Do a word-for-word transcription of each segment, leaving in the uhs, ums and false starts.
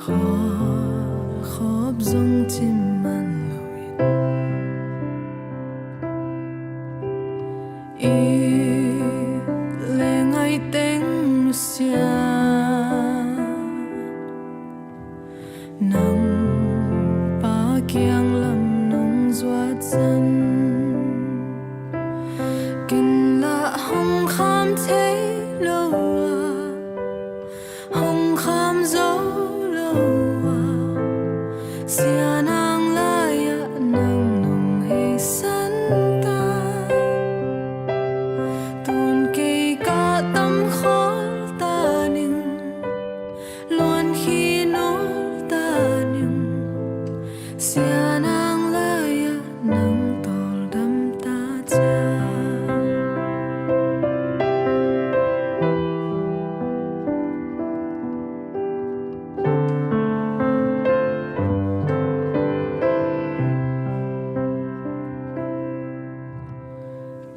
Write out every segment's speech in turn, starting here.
Khop zong chim man lou in, i leng ai teng nusia. Nang Pa kiang lam nong zuat san, ken lah hong kham thei lou a, hong kham zou lou a, Sia Nang lai ah nang nong hei san ta. Tun kei ka tam khol ta ning, luan khi nul ta ning, Sia Nang lai ah nang tawldam ta chia.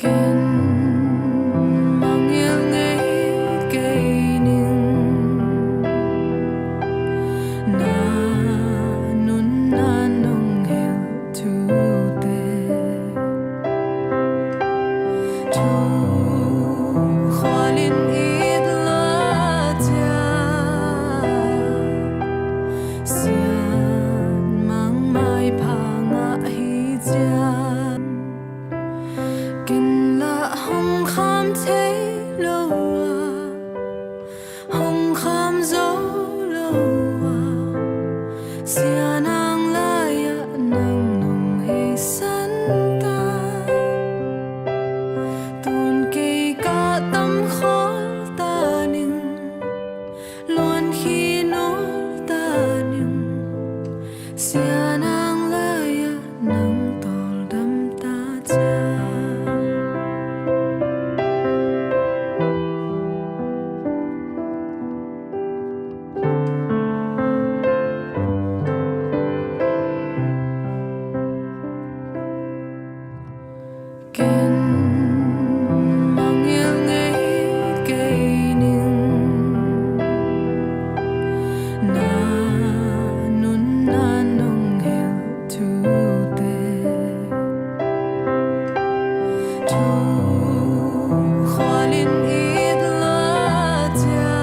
Ken mangngilh ngei kei ning, na nunna nong hilh thute. Thu khual in it la chia, Sian Mang maipha ngah hi chia. Ken lah hong kham thei lou a, hong kham zou lou a, Sia Nang lai ah nang nong hei san ta. Tun kei ka tam khol ta ning, luan khi nul ta ning, Sia Nang lai ah nang tawldam ta chia. Ken mangngilh ngei kei ning, na nunna nong hilh thute. Thu khual in it la chia,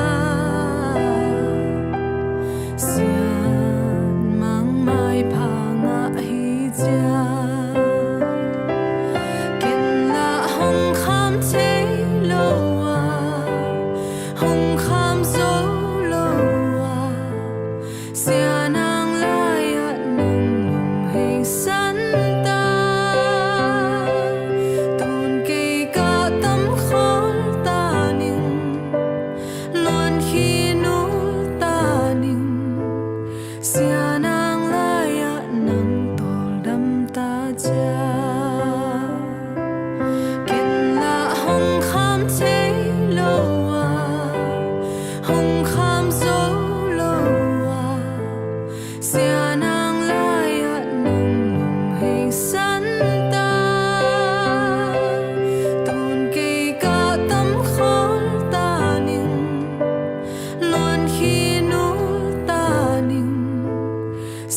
Sian Mang maipha ngah hi chia. Ken lah hong kham thei lou a, hong kham zou lou a, Sia Nang lai ah nang nong hei san ta. Tun kei ka tam khol ta ning, luan khi nul ta ning, Sia Nang lai ah nang tawldam ta chia. Ken lah hong kham thei lou a, hong kham zou lou a, Sia Nang lai ah nang nong hei san ta. Tun kei ka tam khol ta ning, luan khi nul ta ning,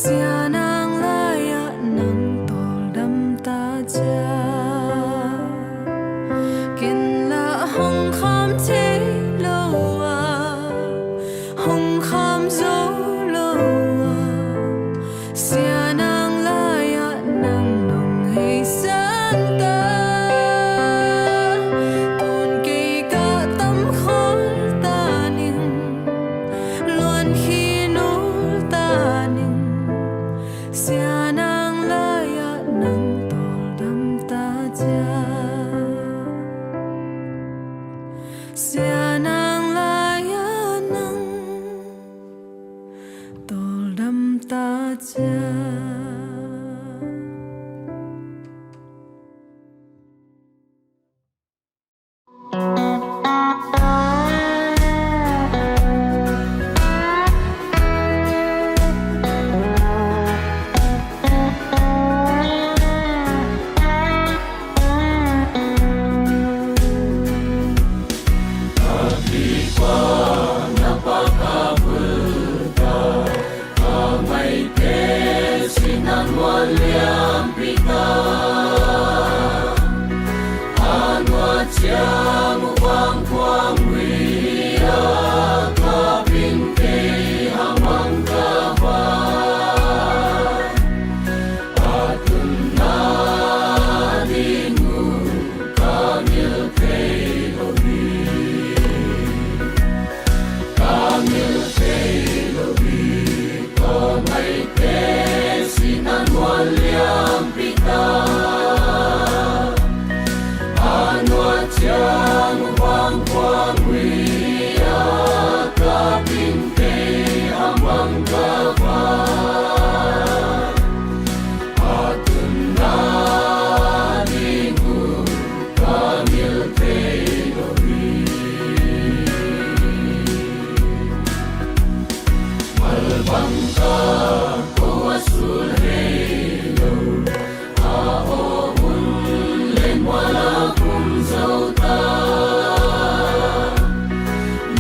Sia Nang lai ah nang tawldam ta chia. Ken lah hong kham thei lou a, hong kham zou lou a, Sia Nang lai ah nang nong hei san ta. Tun kei ka tam khol ta ning, luan khi nul ta ning, Sia Nang lai ah nang tawldam ta chia. Sia Nang lai ah nang tawldam ta chia. Bangka ko a sul hei lou, a aw un leng mual a kum zou ta.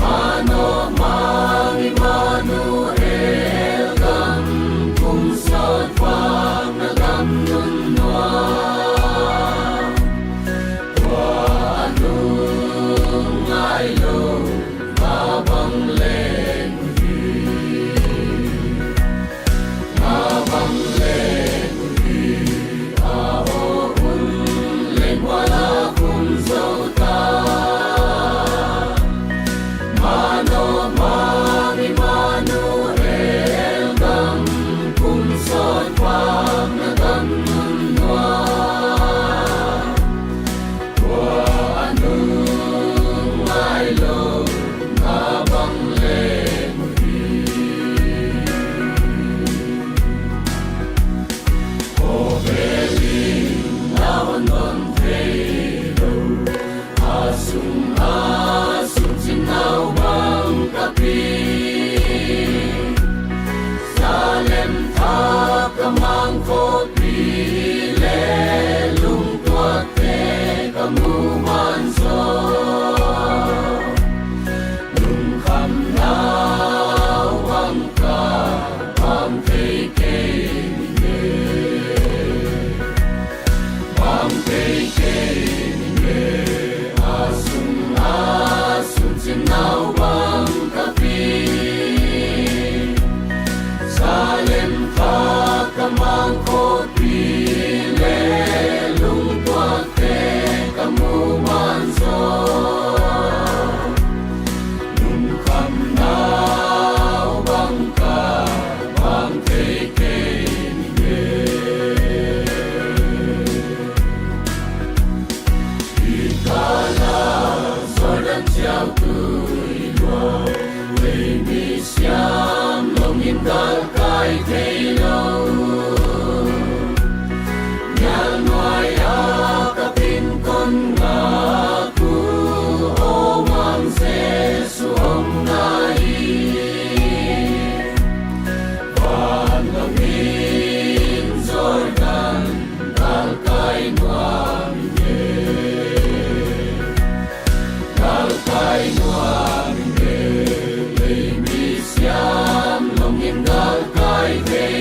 Manoh mang Immanuel gam, kum sawt vang na gam nun nuam. Tua a nung ngai lou, na bang leng hi. Na bang leng hi, a aw un leng mual a kum zou ta. Manoh mang Immanuel gam, kum sawt vang na gam nun nuam. Tua a nung ngai lou, na bang leng hi. Aw, hei leng na hon don thei lou, a sung a sung chin nau bang ka pi. Salem Thak a mang khawpi leh lungtuakte ka mu man zaw. Lungkham nau bang ka bang thei kei ni e. Bang thei kei ni e. A sung a sung chin nau bang ka pi. Salem Thak a mang khawpi leh lungtuakte ka mu man zaw. Lungkham nau bang ka bang thei kei ni e. Kikal a Jordan chiau tui luang, ei mi siam longin galkai thei lou. Nial nuai a ka pin kon ngak uh, aw mang Jesu hong nai. Van longin Jordan galkai nuam ing e. Galkai nuam ing e. Ei mi siam longin galkai thei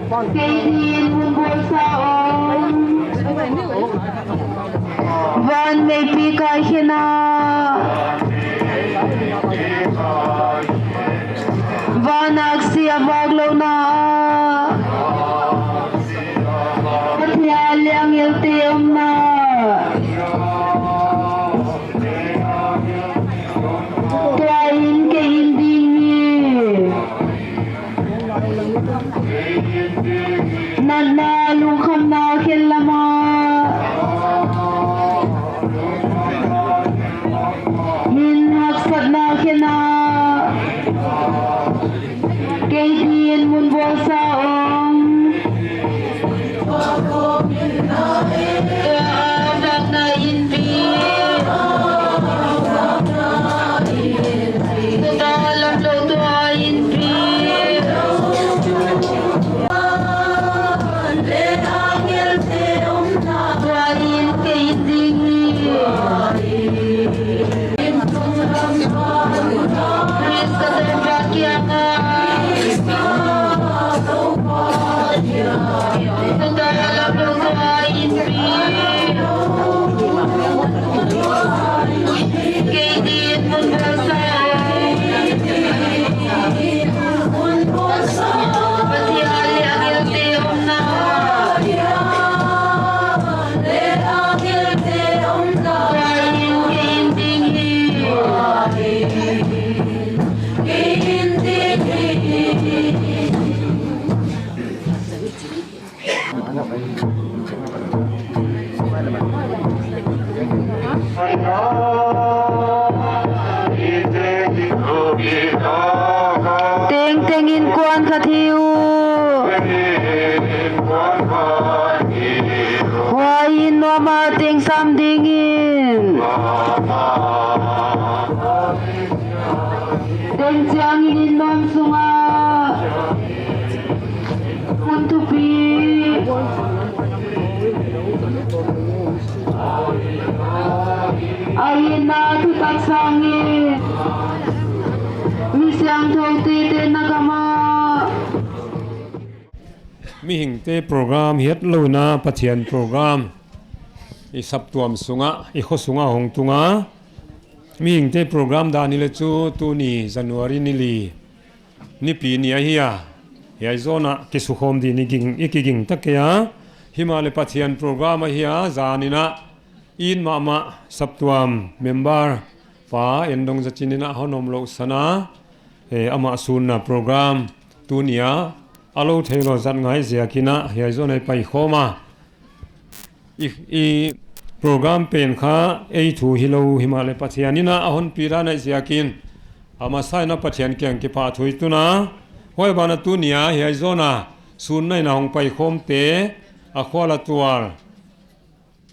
Kei din mun bawlsa om. Van meipi kaikhena. Van aksi a vak louhna. Pathian leh angelte omna. Tua in kei in ding hi. Natna lungkhamna khen lama. Min haksatna khena. Kei din mun bawlsa om. Tua a vakna in pi. Tua lam lou tua in pi. Tua in kei in ding hi. Tengteng in kuan kha thei uh. Huai in nuam a teng sam ding in. Teng chiang in in nuam sunga. Hun thupi. A in a thutak sangin. Mi siangthou tete na gam ah. Mihingte program hiat lou in a Pathian program. I saptuam sunga, i kho sunga hong tung a. Mihingte program dan i leh chu tuni January ni li. Nipi ni ahi a. Hiai zawn a kisukhawm di ni ging, i kiging ta kei a. Himahleh Pathian program ahi a, zan in a. In mahmah saptuam member pa Endong Zachin in a hon om lou san a. Eh, amah sunna program tuni a. A lou thei lou zat ngai ziak in a. Hiai zawn a i paikhawm a. I, i program pen kha ei thu hilou himahleh Pathian in a hon pi dan ahih ziakin a masa in a Pathian kiang kipahthu i tun a. Huai ban ah tuni a hiai zawn a sunna in a hong paikhawmte a khual a tual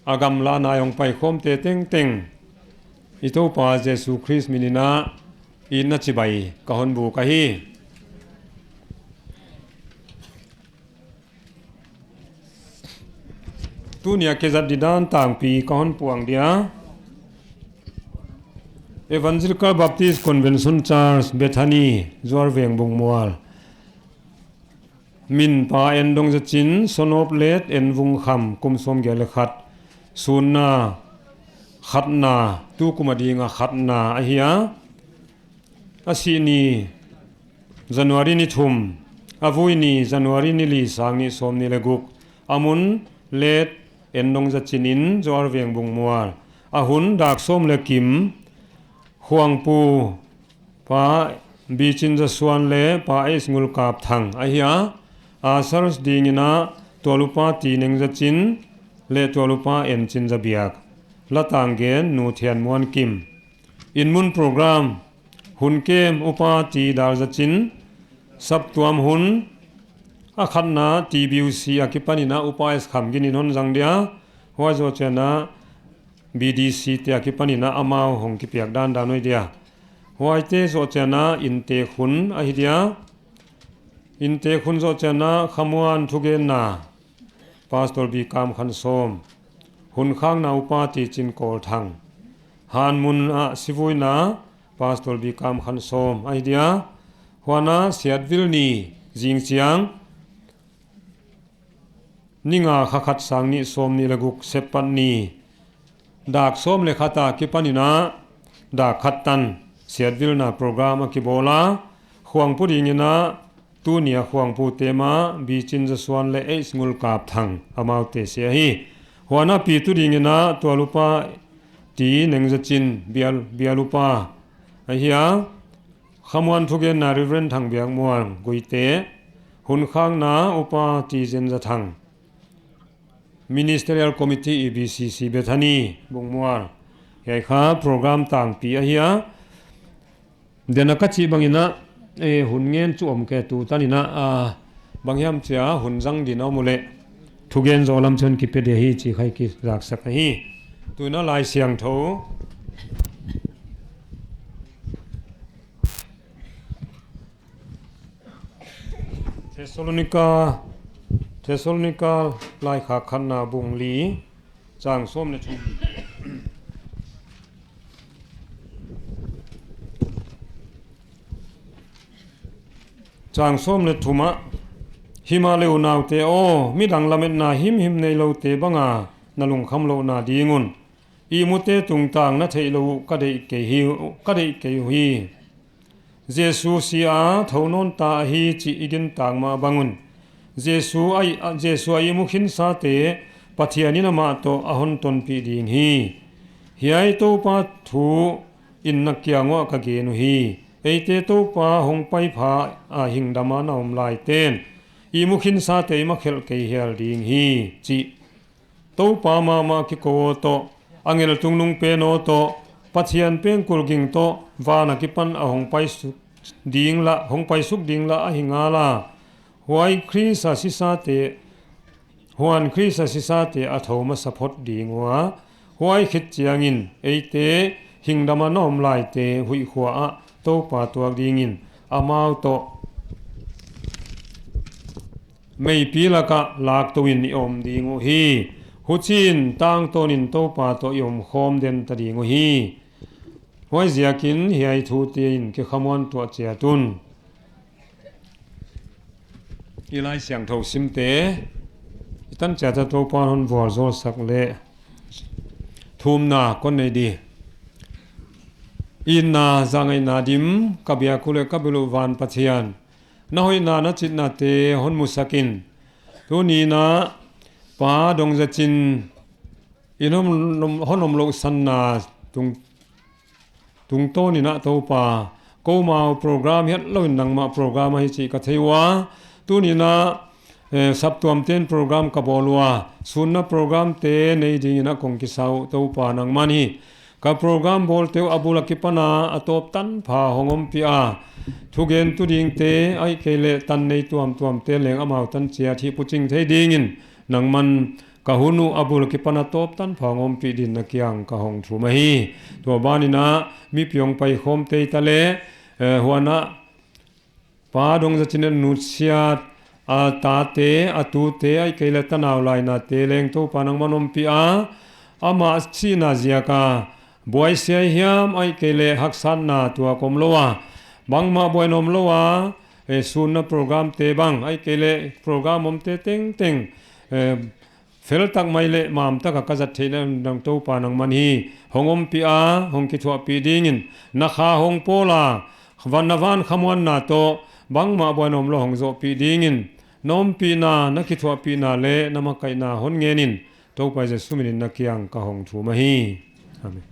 a gamla na hong paikhawmte tengteng i Toupa Jesu Khrist min in a i na chibai ka hon buk ahi. Tuni a kizat di dan tangpi ka hon puang dia. Evangelical Baptist Convention Church Bethany, Zuarveng Bungmual. Min pa Endong Zachin, son of late En Vung Kham, kum sawmgiat leh khat. Sunna khatna, tukum a ding a khatna ahi a. A sih ni January ni thum, a vui ni January ni li, sang nih sawmnih leh guk. A mun late Endong Zachin in Zuarveng Bungmual. A hun dak sawm leh kim, Khuangpu pa Bichin Zasuan leh pa H Ngulkapthang ahi a. Ushers ding in a tual upa Tineng Zachin leh tual upa Enchin Zabiak. La tang gen Nu Thianmuankim. In mun program, hun kem upa Tidal Zachin, saptuam hun a khatna T B U C a kipan in a upa S Khamgin in hon zang dia, huai zoh chiang a B D C te a kipan in a amau hong kipiak dandan uh ahi dia. Huaite zoh chiang a inntek hun ahi dia. Inntek hun zoh chiang a khamuan thugenna Pastor B Kamkhansawm, hun khakna upa Tichin Kawlthang, hanmun a sivuina Pastor B Kamkhansawm ahi dia. Huan a siatvil ni zing chiang ni nga, kha khat, sang nih sawmnih leh guk, Seppatni, dak sawm leh khat akipanin a dak khat tan siatvilna program a kibawl a, khuangpu dingin a tuni a khuangpute mah Bichin Zasuan leh H Ngulkapthang, amaute si ahi. Huan a pitu dingin a tualupa T Nengzachin, bial, bialupa ahi a, khamuan thugenna Reverend Thangbiakmual Guite, hunkhakna Upa T Zenzathang, Ministerial Committee, E B C C Bethany Bungmual. Hiai kha program tangpi ahi a. Dena ka chih bangin a, eh, hun ngen chu om kei, tu tanin a, ah, bang hiam chia hun zang ding om uleh thugen zaw lam chun kipe ding hi chih kha i kizaksak ahi. Tuin a Laisiangthou Thessalonika, Thessalonika laikhak khatna bung li, chang sawm leh thum. Chang sawm leh thum ah, himahleh unaute aw, midang lametna himhim neiloute banga na lungkham louhna ding un, ihmute tungtang na theihlouh uh ka deih kei hi, ka deih kei uhi. Jesu si a, thou nawn ta ahi chih i gintak mah bang un, Jesu a, Jesu a ihmu khinsate Pathianin amah toh a hon tonpih ding hi. Hiai Toupa thu in na kiang uah ka gen uhi. Eite Toupa hongpai pha a hingdam a na om laiten ihmu khinsate i makhelh kei hial ding hi, chih. Toupa mahmah kikou aw toh, angel tungnung pen aw toh, Pathian pengkul ging toh, van akipan a hongpai suk ding lah, hongpai suk ding lah ahi ngala. Huai Khrist a sisate, huan Khrist a sisate a thou masa phot ding ua, huai khit chiangin eite hingdam a na om laite huihkhua ah Toupa tuak dingin amau toh meipi lakah laktouin i om ding uhi. Huchiin tangtawnin Toupa toh i omkhawm den ta ding uhi. Huaiziakin hiai thute in kikhamuan tuah chiat un. I Laisiangthou simte i tan chiat a Toupa'n hon vualzawlsak leh thumna kon nei di. Itna, zangaihna dim ka biak uh leh ka bel uh van Pathian, na hoihna na chitnate hon musak in. Tuni'n a Pa Dongzachin in hon om, hon omlouhsanna tung, tungtawnin a Toupa, koumau program hiatlou in nangmah program ahi chih ka thei ua. Tuni'n a, eh, saptuamte'n program ka bawl ua, sunna programte nei dingin a kong kisa uh Toupa nangman hi. Ka program bawlte uh a bul akipan a a tawp tanpha hong ompih a, thugentu dingte ahihkeileh tan nei tuamtuamte leng amau tan chiat hihpuching thei dingin nangman ka hun uh a bul akipan a tawp tanpha hong ompih dingin na kiang ka hong thum ahi. Tua banin a mipi hong paikhawmte i ta leh, eh, huan a Pa Dongzachin in nutsiat a tate, a tute, ahihkeileh tanau lainate leng Toupa nangman ompih a, amah sihna ziak a buaisiah hiam ahihkeileh haksatna tuak omlou a, bangmah buaina omlou a, eh, sunna programte bang ahihkeileh program omte tengteng, eh, fel tak mai leh mam taka ka zat theihna ding Toupa nangman hi hong ompih a, hong kithuahpih dingin na kha hong pawl a, van, na van khamuanna toh bangmah buaina omlou hong zohpih dingin na ompihna, na kithuahpihna leh na makaihna hon ngenin Toupa Jesu minin na kiang ka hong thum ahi. Amen.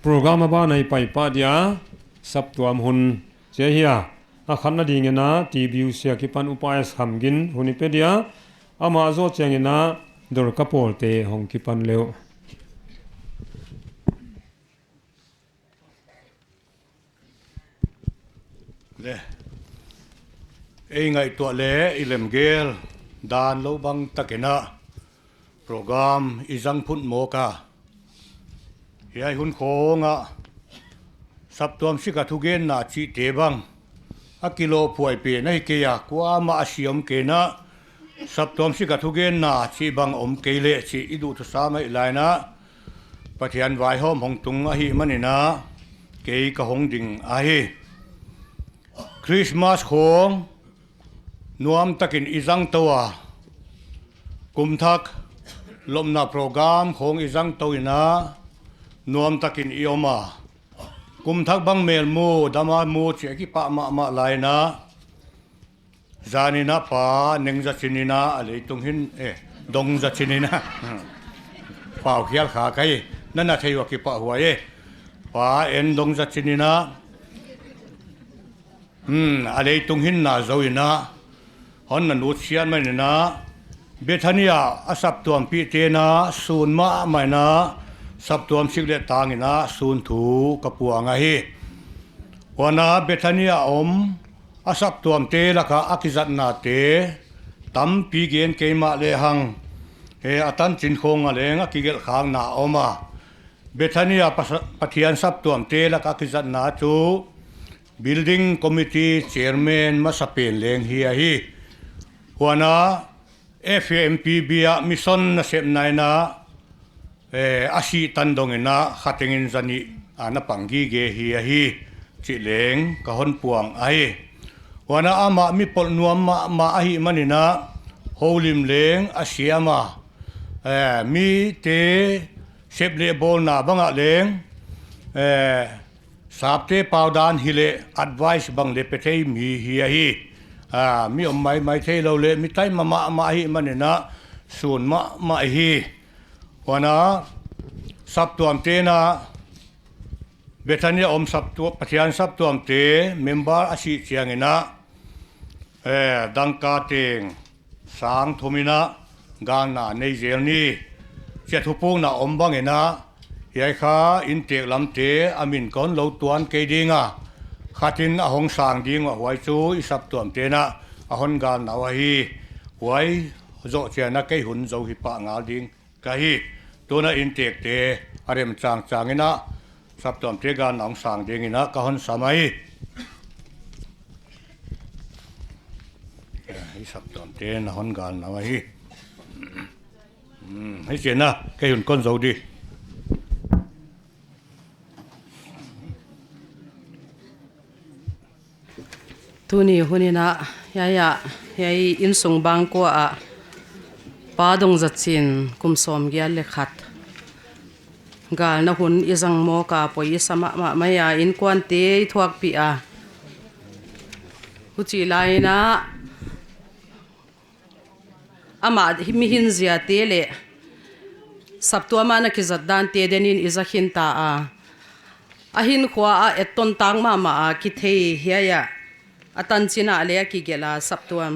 Program a ban a i pai pah dia, saptuam hun chia hia, a khatna dingin a T B U C akipan Upa S Khamgin hun i pe dia, amah zoh chiangin a Dorka pawlte hong kipan leh uh. Le, ei ngaihtuah leh i lemgel dan lou bang takin a program i zang phut mawk a. Hiai hun khawng a saptuam sik a thugenna chihte bang a kilohphuai pen ahi kei a, kuamah a siam kei a, saptuam sik a thugenna chih bang om kei leh chih i duhthusam ahi lai a, Pathian vaihawm hong tung ahihmanin a, kei ka hong ding ahi. Christmas khong nuam takin i zang tou a, kum thak lopna program khong i zang tou in a, nuam takin i om a, kum thak bang mel mu, dam a mu chih a kipah mahmah lai in a, zan in a Pa Nengzachin in a, a leitung hin, eh, Dongzachin in a, pau khial kha kai, na na thei ua kipahhuai e, Pa N Dongzachin in a, Hmm, a leitung hinna zou in a, hon na nutsiat mai in a, Bethania a saptuampihte in a, sun mahmah in a, saptuam sik leh tang in a, sun thu ka puang ahi. Huan a Bethania om, a saptuamte laka a kizatnate, tampi gen kei mahlehang, he a tanchin khong a leng a kigelh khakna om a. Bethania pasa-, Pathian saptuamte laka kizatna chu Building Committee Chairman masapen leng hi ahi. Huan a F M P B a mission nasepna in a, eh, a sih tan dong in a kha teng in zanih a na pang gige hi ahi, chih leng ka hon puang ahi. Huan a amah mi polh nuam mahmah ahih man in a, houlim leng a siam a, eh, mite sep leh bawlna bang ah leng, eh, sapte pau dan hileh advice bang leh pe thei mi hi ahi. Ah, mi om maimai theilou leh mi taima mahmah ahih man in a, sun mahmah hi. Huan a saptuamte in a, Bethania om saptua-, Pathian saptuamte member a sih chiang in a, eh, dangka teng sang thum in a galna nei zel ni, chia thupukna om bang in a, hiai kha inntek lamte a min kon lou tuan kei ding a, khat in a hon sang ding ua, huai chu i saptuamte in a, a hon galna uh ahi. Huai zoh chiang a kei hun zou hi pah ngal ding ka hi. Tun a inntekte a remchang chang in a, saptuamte galna hon sang ding in a ka hon sam ahi. Eh, i saptuamte na hon galna uh ahi. Hmm, hichi in a, kei hun kon zou di. Tuni hun in a, hiai a, hiai innsung bangkua ah, Pa Dongzachin kum sawmgiat leh khat galna hun i zang mawk a, poi i sa mahmah mai a, innkuante i thuakpih a. Huchi lai in a, amah hi-, mihinziate leh saptuam a na kizat dante den in i za khin ta a. A hinkhua a etton tak mahmah a kithei hiai a, a tanchin a leh a kigelh a, saptuam,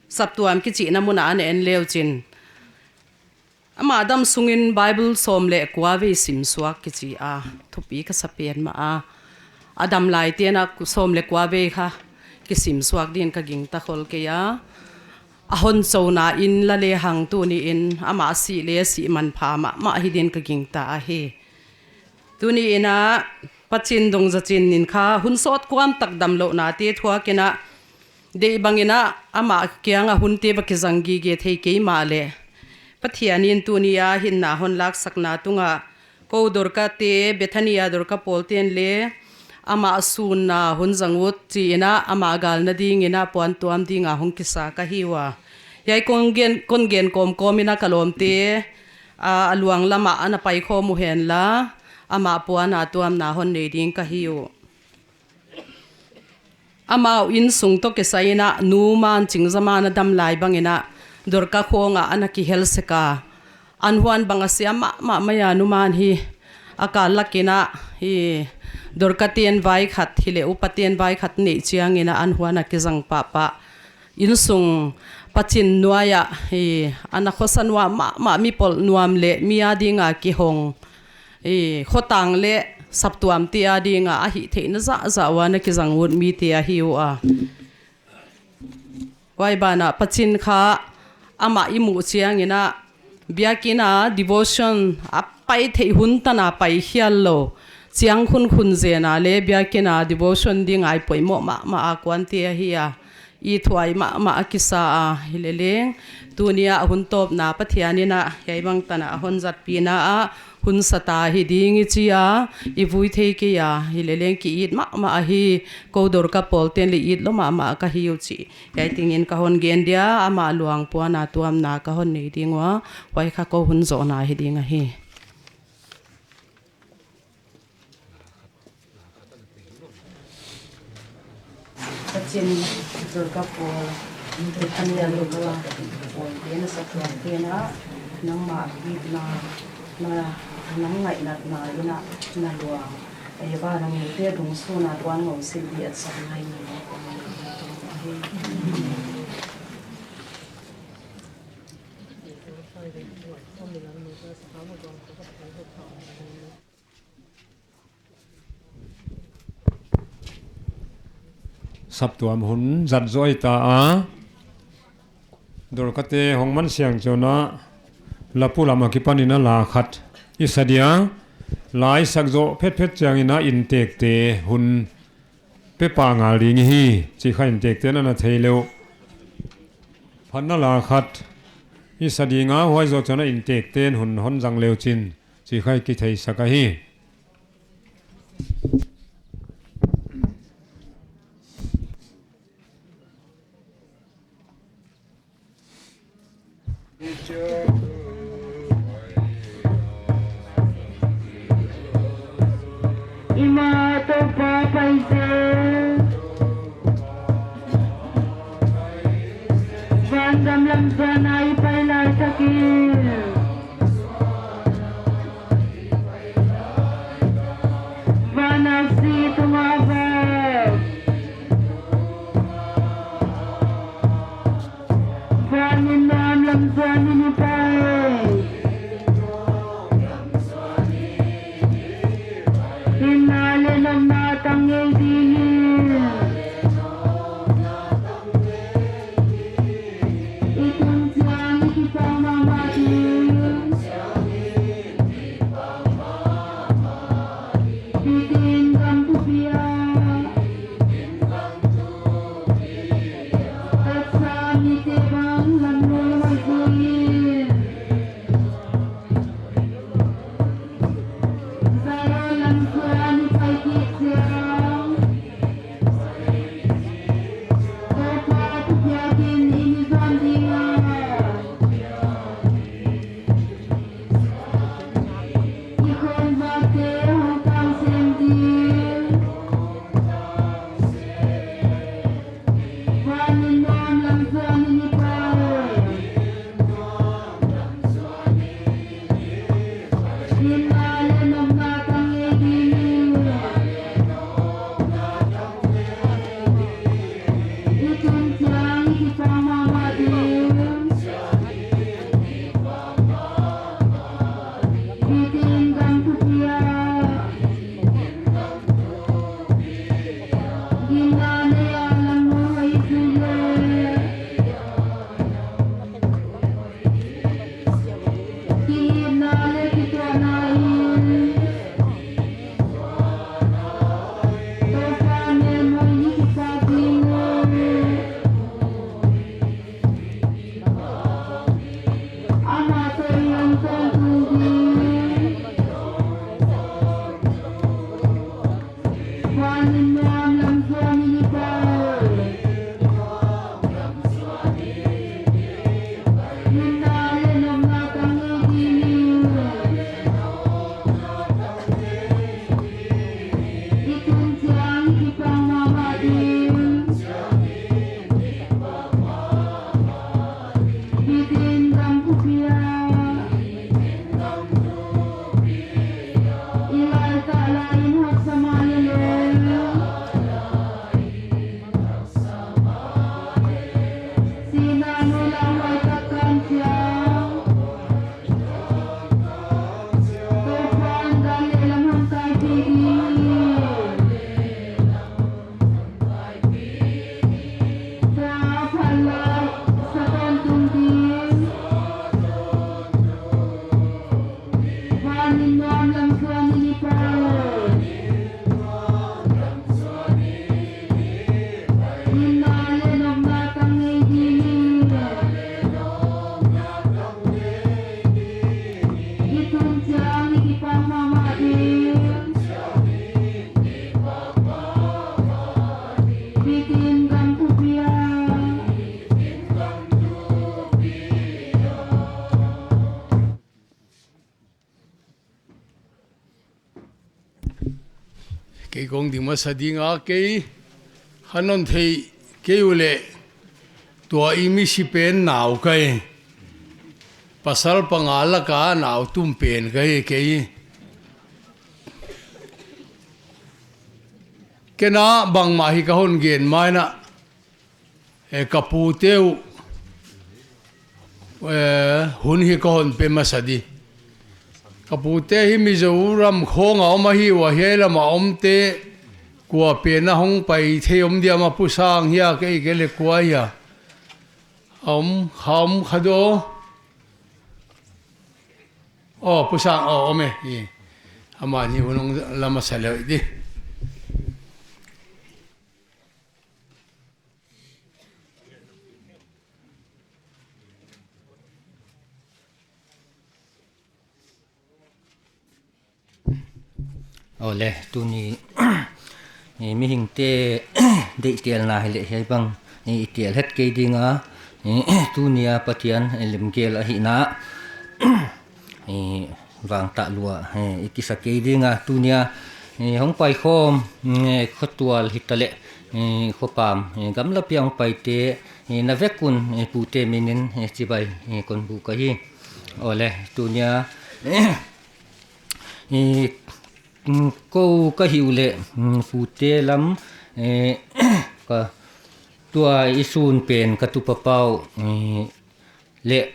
saptuam kichihna mun a a na en le uchin, amah dam sung in Bible sawm leh kua vei simsuak kichi a, thupi ka sa pen mah a. A dam laite in a sawm leh kua vei kha kisimsuak din ka gingta khol kei a. A hon chouna in la lehang tuni in amah a sih leh a sih manpha mahmah hi din ka gingta ahi. Tuni in a Pa Chin Dongzachin in kha hun sawt kuam tak damlouhnate thuak in a, deih bang in a amah kiang a hunte va kizang gige thei kei mahleh, Pathian in tuni a hinna hon laksakna tung a, kou Dorka te, Bethania Dorka pawlte'n leh amah sunna hon zang ut chi in a, amah galna ding in a puantuam ding a hong kisa ka hi ua. Hiai kon gen, kon gen kawmkawm in a ka lawmte, a, a luang lam ah ana paikhawm uhen la, amah puan a tuamna hon nei ding ka hi uh. Amau innsung toh kisai in a, numan Chingzaman a dam lai bang in a, Dorka khawng ah ana kihel sek a. An huan bang a siam mahmah mai a, numan hi a kal lak in a, hi Dorka te'n vai khat hileh upa te'n vai khat neih chiang in a, an huan a kizang pahpah. Innsung Pa Chin nuai ah, hi, ana khosa nuam mahmah, mi polh nuam leh mi a ding a kihong, hi, khotang leh saptuamte a ding a, a hihtheihna zahzah ua ana kizang ut mite ahi ua. Huai ban ah Pa Chin kha amah i muh chiang in a, biakin a devotion a pai theih hun tan a pai khial lou, chiang khunkhun zen a leh biakin a devotion ding a i poimoh mahmah a kuante ahi a, i thuai mahmah a kisa a, hileleng tuni a hun tawpna Pathian in a hiai bang tan a hon zatpihna ah Hun sa ta hi ding i chi a, i vui thei kei a, hileleng ki it mahmah ahi, kou Dorka pawl ten leng it lou mahmah ka hi uh chi. Hiai tengin ka hon gen dia, amah luang puan a tuamna ka hon nei ding ua, huai kha kou hun zohna hi ding ahi. Ka chin Dorka pawl, Bethania Dorka pawl, tena sa tuam tena, nangmah itna, na, nang ngaihnatna in a, na luang. Ei va nang te dung suna tuan ngou sin di at sa ngai ni. Saptuam hun zat zoh ta a. Dorkate hong man siang chiang a, lapu lam akipan in a la khat i sa dia. La i sak zoh phetphet chiangin a inntekte hun pe pah ngal ding hi, chih kha inntekte'n a na thei leh uh. Phatna la khat i sa ding a, huai zoh chiang a inntekte'n hun hon zang leh uh chin, chih kha i kitheisak ahi. I ma Toupa pai zel. Vangam lam zuan a i pai lai takin, van aksi tunga vak, van in nuam lam zuan in i pai. Hinna leh nopna tang ngei dingin, i tun chiang i kipah mahmah ding. Hitin gam thupi a, taksa mite bang lamlui hoih zui in. Kei kong ding masa ding a, kei kha non thei kei uleh, tua i misi pen nau ka hi. Pasal panga laka nau tum pen ka hi kei. Ken a bangmah hi ka hon gen mai na. E, ka pute uh, e, hun hi ka hon pe masa di. Ka pute hi Mizoram khawng a om ahi ua, hiai lam a omte kua pen a hong pai thei om diam a, Pu Sang hia, kei ke le kua hia. A om kha, om kha do. Oh, Pu Sang, oh, om e. I. Amah ni hun hong la masa le di. Aw le, tuni, eh, mihingte deihtelna hileh hiai bang, eh, i tel het kei ding a, eh, tuni a Pathian, eh, lemgel ahihna, eh, vangtah lua, eh, i kisa kei ding a, tuni a, eh, hong pai khawm, eh, khotual hitaleh, eh, khopam, eh, gamlapi a hong paite, eh, na vek un, eh, pute minin, eh, chibai, eh, kon buk ahi. Aw le, tuni a, eh, eh, mm, kou ka hih uleh, mm, pute lam, eh, ka tua i sun pen ka tupa pau, eh, leh,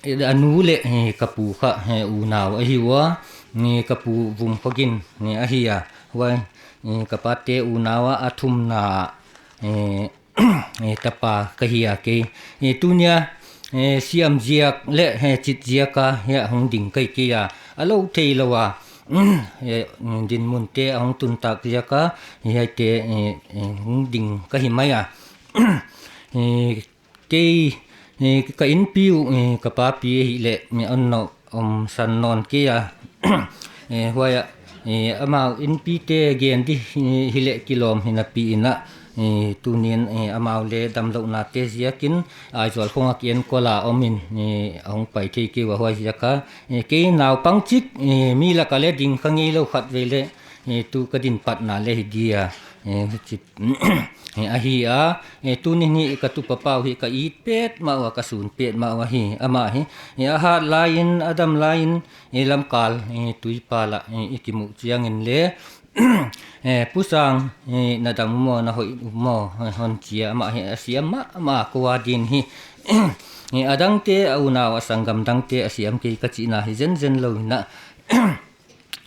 eh, a nu leh, eh, ka pu kha, eh, unau ahi ua, eh, ka pu Vumkhogin, eh, ahi a, huai, eh, ka pate unau a, a thumna, eh, eh, tapa ka hi a kei. Eh, tuni a, eh, siam ziak leh, eh, chit ziak a, hiai a hong ding ka hi kei a. A lou thei lou a, eh, dinmunte a hong tun tak ziak a, hiaite, eh, eh, hong ding ka hi mai a. Eh, kei, eh, ka inpi uh, eh, ka papi hileh, eh, a nau om san nawn kei a. Eh, huai a, eh, amau inpite gen di, eh, hileh kilawm hi napi in a, eh, tuni'n, eh, amau le damlouhnate ziakin, Aizawl khawng a kienkol a om in, eh, a hong pai thei kei ua, huai ziak a, eh, kei naupang chik, eh, mi lak a le ding ka ngei lou khatvei leh, eh, tu ka din patna le hi di a, eh, chip, eh, ahi a, eh, tuni ni ka tupa pau hi ka it petmah ua, ka sun petmah ua hi, amah hi, eh, a hat lai in, a dam lai in, eh, lamkal, eh, tuipa lah, eh, i kimuh chiangin le, eh, Pu Sang, eh, na dam maw, na hoih maw, eh, hon chi a, amah hi a siam mahmah, kou a din hi, eh, a dangte, a unau, a sanggam dangte a siam kei ka chihna hi zenzen lou in a,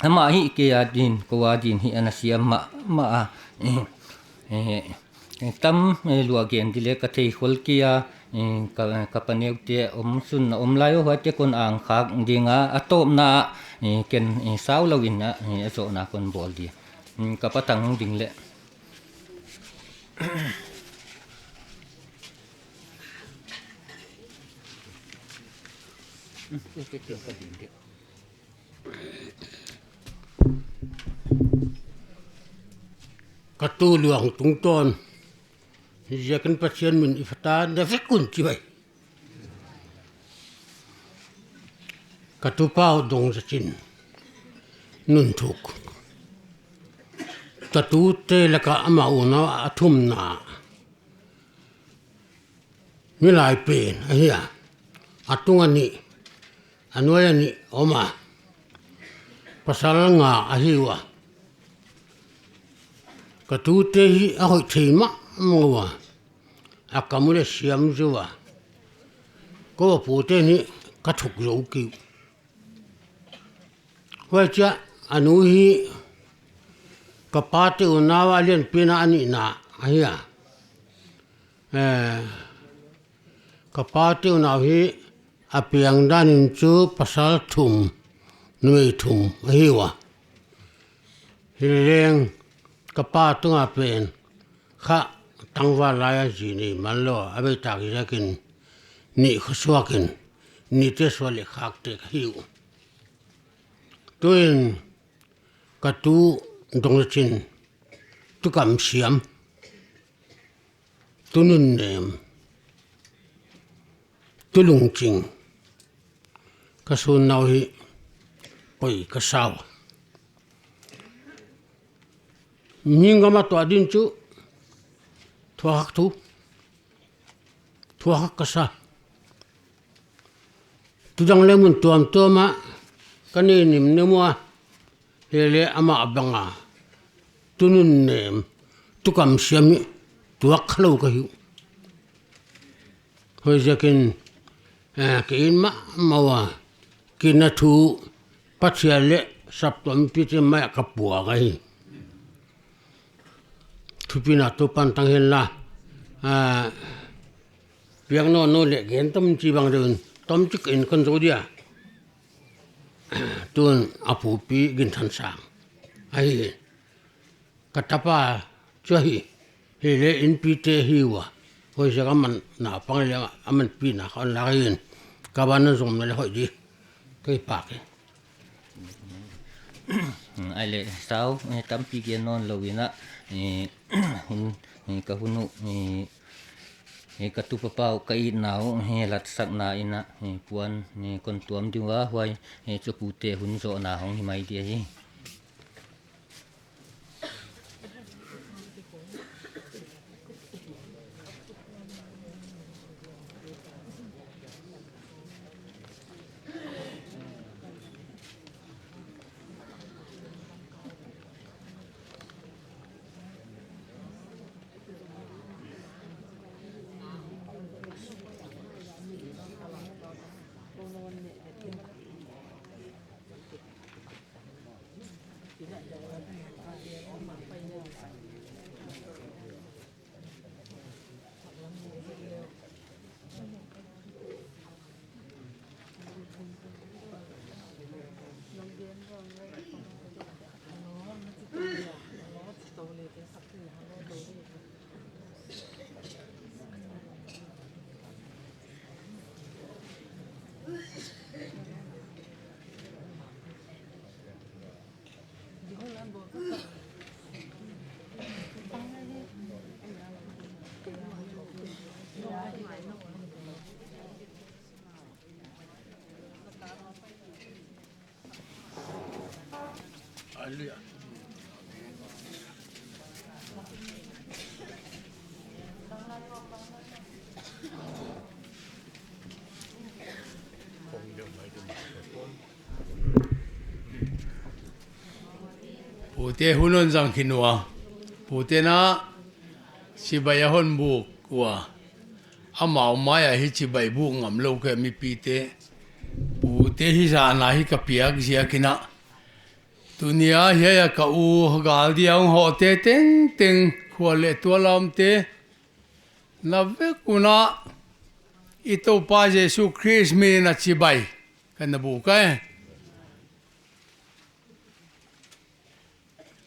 amah hi kei a din, kou a din hi ana siam mahmah a. Eh, eh, tam, eh, lua gen di le ka thei khol kei a, eh, ka, ka paneute om sun a om lai ua, huaite kon ang khak ding a, a tawpna, eh, ken, eh, sau lou in a, eh, a zohna kon bawl di. Mm, ka patang ding le. Ka tu luang tungtawn, ziakin Pathian min i phat a, na vek un chibai. Ka tupa uh Dongzachin Nunthuk. Ka tute laka amah unau a thumna. Milai pen ahi a, a tung a nih, a nuai a nih om a, pasal nga ahi ua. Ka tute hi a hoih thei mahmah ua, a kam uh le siam zou a, kou a pute ni ka thuk zou kei uh. Huai chia a nu hi ka pate unau a lianpi in a nihna ahi a. Eh, ka pate unau hi a piang dan in chu pasal thum, numei thum ahi ua. Hileleng ka pa tunga pen kha tangval lai a zi nei man lou a, a bei tak ziakin nih khosuak in, nihte sual leh khakte ka hi uh. Tuin ka tu Dongzachin, tu kamsiam, tu nunnem, tu lungching, ka sunnau hi poi ka sau. Mihing gam a tuah ding chu thuak thu, thuak ka sa. Tudang leh mun tuamtuam ah ka nei nimnem ua, hileh amah bang a tunun nem, tu kamsiam hi tuak khalou ka hi uh. Huaiziakin, eh, ka it mahmah ua, ka na thu Pathian leh saptuam pite mai ah ka puak ahi. Thupina Toupan tang hen la, ah, piak nawn nawn leh gen tam chih bang deuh in, tomchik in kon zou dia. Tun a pupi Ginthansang ahi. Ka tapa chu ahi, hileh inpite hi ua. Huaiziak aman naupang leh aman pi na kon la in. Ka ban na zom na leh hoih di. Kei pak e. Ai leh sau, eh, tampi gen nawn lou in a, eh, hun, eh, ka hun uh, eh, eh, ka tupa pau ka itna uh, eh, latsakna in a, eh, puan, eh, kon tuam ding ua, huai, eh, chu pute hun zohna hong hi mai di ahi. Pute hun hon zang khin ua. Pute na chibai a hon buk ua. Amau mai a hi chibai buk ngam lou ka mipite. Pute hi zan a hi ka piak ziak in a. Tuni a hiai a ka u gal dia hong hohte tengteng, khua leh tual a omte. Na vek un a i Toupa Jesu Khrist min in a chibai. Ka na buk e.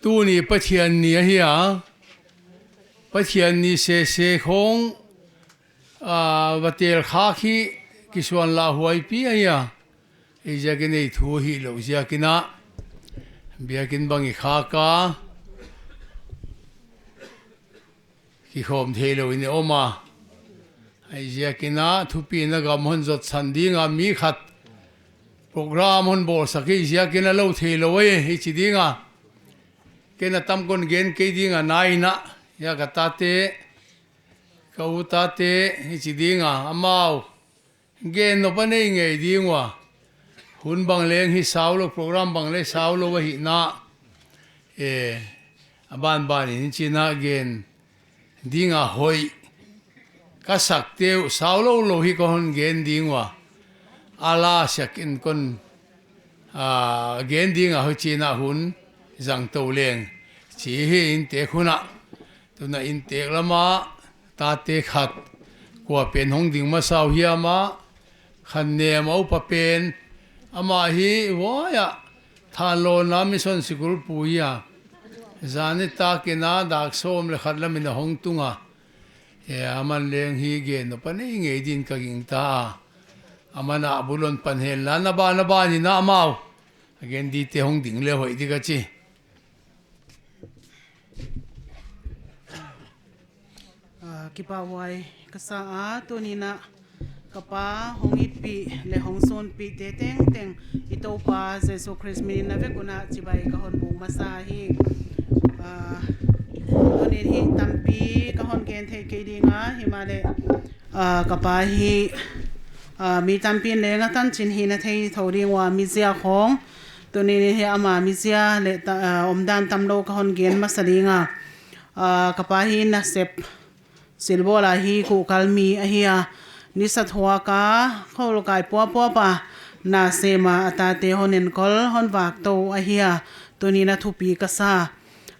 Tuni Pathian ni ahi a. Pathian ni sese khong, ah, va tel khak hi kisuan lauhuai pi ahi a. Huaiziakin ei thu hilou ziak in a. Biakin bang i khak a. Kikhawm theilou in i om a. Huaiziakin a thupina gam hon zotsan ding a mi khat. Program hon bawlsak hi ziakin a lou theilou e, i chi ding a. Ken a tam kon gen kei ding a na in a. Hiai ka tate, ka u tate, i chi ding a. Amau. Gen nop a nei ngei ding ua. Hun bang leng hi sau lou, program bang leng sau lou ahihna. Eh, a banban in chi in a gen ding a hoih. Ka sakte uh sau lou lou hi kon hon gen ding ua. A la sak in kon, ah, gen ding a hoih chi in a hun zang tou leng. Chi hi inntek hun a. Tun a inntek lam a tate khat, kua pen hong ding masa uh hiam a, Khannem a upa pen, amah hi huai a, Thanlon a mission sikul pu hi a. Zan nitak in a dak sawm leh khat lam in a hong tung a. E, aman leng hi gen nop a nei ngei din ka gingta a. Aman a bul hon pan hen la, na ban na ban in a amau. A gen dite hong ding leh hoih di ka chi. Ah, kipahhuai ka sa a, tuni in a ka pa hong itpih leh hong sunpihte tengteng i Toupa Jesu Khrist min in na vek un a chibai ka hon buk masa hi. Ah, tuni'n hi tampi ka hon gen thei kei ding a, himahleh, ah, ka pa hi, ah, mi tampi'n leng a tanchin hihna thei thou ding ua, mizia khong. Tuni'n hi ama mizia leh ta-, ah, omdan tamlou ka hon gen masa ding a. Ah, ka pa hi nasep silbawl a hi kuhkal mi ahi a, nisa thuak a, kholkai puapua pa na sem a, a tate hon enkol, hon vak tou ahi a, tuni'n a thupi ka sa.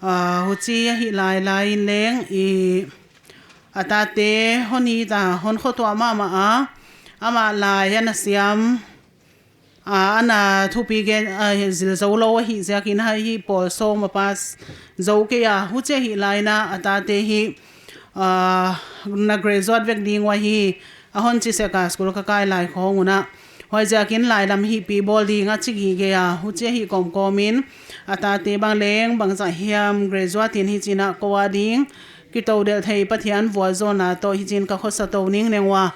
Ah, huchi ahih lailai in leng, i, a tate hon it a, hon khotuah mahmah a, amah lai ana siam, ah, ana thupi gen, ah, zil zou lou ahih ziakin hi pawl sawm a pass zou kei a, huchi ahih lai in a tate hi, ah, na graduate vek ding ua hi, a hon chi sek a, school ka kai lai khong un a. Huaiziakin lai lam hi pi bawl ding a chi gige a, huchi ahih kawmkawm in, a tate bang leng, bangzah hiam graduate in hichi'n a kou a ding, kitou delh thei Pathian vualzawlna toh hichi'n ka khosa tou ningneng ua.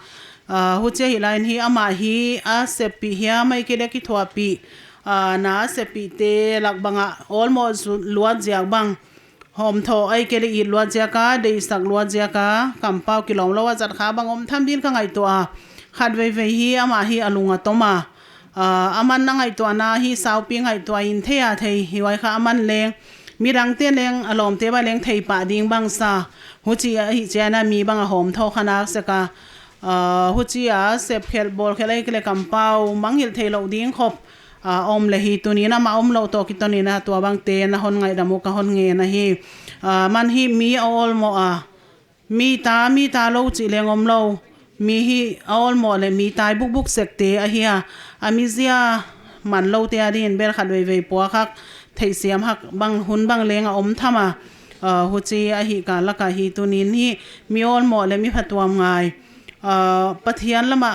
Ah, huchi ahih lai in hi amah hi a seppih hiam ahihkeileh kithuahpih, ah, na a seppihte lak bang a awlmoh zu-, luat ziak bang, hawmthoh ahihkeileh it luat ziak a, deihsak luat ziak a, kampau kilawm lou a zat kha bang om tham ding ka ngaihtuah a. Khatveivei hi amah hi a lung a tom a. Ah, aman a ngaihtuahna hi saupi ngaihtuah in thei a thei, hiai kha aman leng, midangte'n leng, a lawmte bang leng thei pah ding bang sa. Huchi ahih chiang a mi bang a hawmthoh kha nak sek a. Ah, huchi a sep khelh bawl khelh ahihkeileh kampau mangngilh theilou ding khop, ah, om leh hi tuni'n amah omlou toh kiton in a tuabangte'n a hon ngaihdam uh ka hon ngen ahi. Ah, aman hi mi a awlmoh a. Mi ta, mi ta lou chih leng omlou. Mi hi a awlmoh leh mi tai bukbuk sekte ahi a. A mizia manloute adingin bel khatveivei puak hak, theihsiam hak bang hun bang leng a om tham a. Ah, huchi ahih kal lak a hi tuni'n hi mi awlmoh leh mi phatuam ngai, ah, Pathian lam a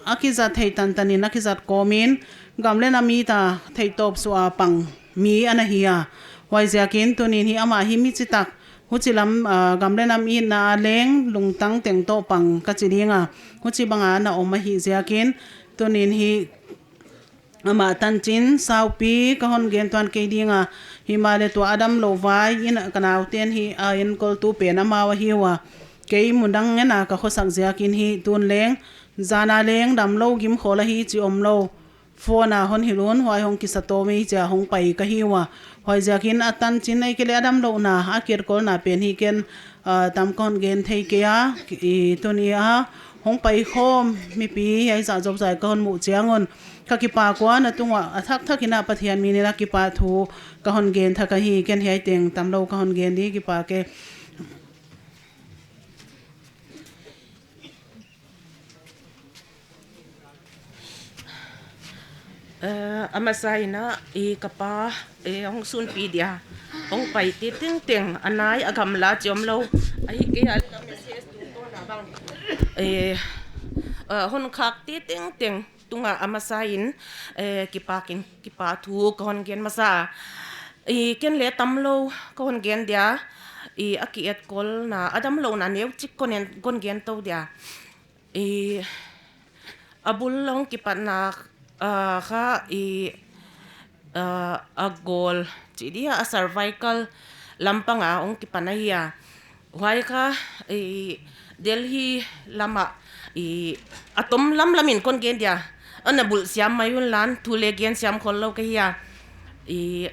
a kizat thei tantan in a kizat kawm in, gam leh nam it a theihtawp suah a pang mi ana hi a. Huaiziakin tuni'n hi amah hi mi chitak, huchi lam, ah, gam leh nam itna a leng lungtang teng toh pang ka chi ding a. Huchi bang a na om ahih ziakin, tuni'n hi amah tanchin saupi ka hon gen tuan kei ding a. Himahleh tua a damlou vai in ka naute'n hi a enkoltu pen amau ahi ua. Kei mun dang ngen a ka khosak ziakin hi tun leng, zan a leng damlou gim khawl ahi chi omlou. Phone a hon hilh un, huai hong kisa tawm ei chia hong pai ka hi ua. Huaiziakin a tanchin ahihkeileh a damlouhna, a kietkolna pen hi ken, ah, tam ka hon gen thei kei a, i tuni a hong pai khawm mipi hiai zah zop zah ka hon muh chiang un, ka kipak ua, na tung uah a thak thak in a Pathian min in a kipahthu ka hon gen thak ahi. Ken hiai teng tamlou ka hon gen di, kipak e. Eh, a masa in a, i ka pa, eh, hong sunpih dia, hong paite tengteng, a nai a gamla chi omlou, ahihkeileh a message tu kona bang, eh, eh, hon khakte tengteng tung a, a masa in, eh, kipak in, kipahthu ka hon gen masa. I ken leh tamlou ka hon gen dia, i a kietkolna, a damlouhna neuchik ka hon en, ka hon gen tou dia. I a bul hong kipatna, ah, kha i, ah, a gawl chih dia, a cervical lam pang a hong kipan ahi a. Huai kha i Delhi lam a i a tom lamlam in ka hon gen dia. Ana bulh siam mai un lan, thu leh gen siam khollou ka hi a. I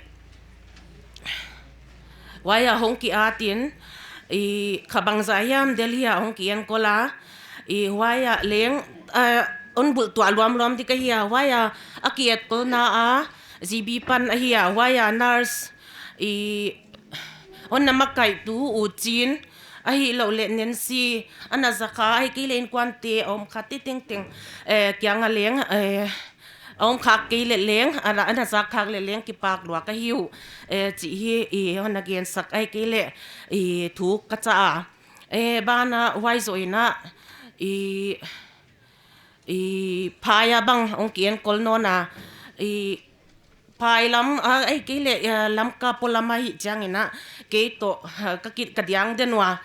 huai a hong ki at in, i kha bangzah hiam Delhi a hong ki enkol a, i huai a leng, ah, hon bulh tuah luamluam di ka hi a, huai a, a kietkolna a, G B pan ahi a, huai a nurse, i hon na makaitu U Chin, ahihlouhleh Nancy, ana za kha, ahihkeileh inkuante, a om khate tengteng, eh, kiang a leng, eh, a om khak kei leh leng, ana, ana zak khak leh leng kipak lua ka hi uh, eh, chih hi, i, hon na gensak ahihkeileh, i, thu ka cha a. Eh, ban ah huai zoh in a, i, i, phai a bang hong ki enkol nawn a, i, phai lam, ah, ahihkeileh, eh, Lamka polam ahih chiang in a, kei toh, ah, ka kit ka diang den ua,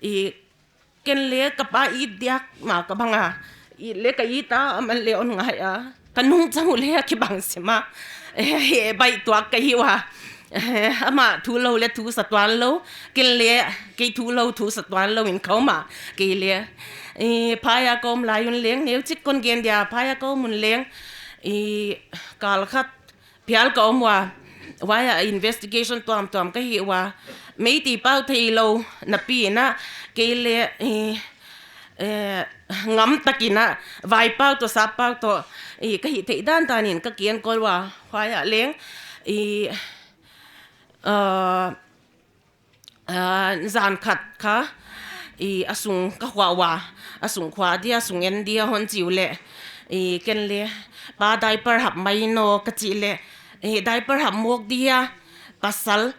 i, ken leh ka pa it diak mah ka bang a. It leh ka it a, aman leh hon ngai a. Ka nungchang uh leh a kibang sim a. Eh, he baih tuak ka hi ua. Eh, amah thu lou leh thu sa tuan lou, ken leh kei thu lou thu sa tuan lou in ka om a, kei leh. Eh, phai a ka om lai un leng, neuchik kon gen dia, phai a ka om un leng, eh, kal khat phial ka om ua, huai ah investigation tuamtuam ka hih ua, Meitei pau theilou napi in a, kei leh, eh, eh, ngam takin a, vai pau toh, sap pau toh, eh, ka hih theih dandan in ka kienkol ua, huai ah leng, eh, ah, ah, zan khat kha, eh, a sung ka hua ua, a sung khua dia, a sung en dia hon chi uleh, eh, ken leh, "Pa, diaper hap mai in aw," ka chih leh, eh, "Diaper hap mawk di hia, pasal,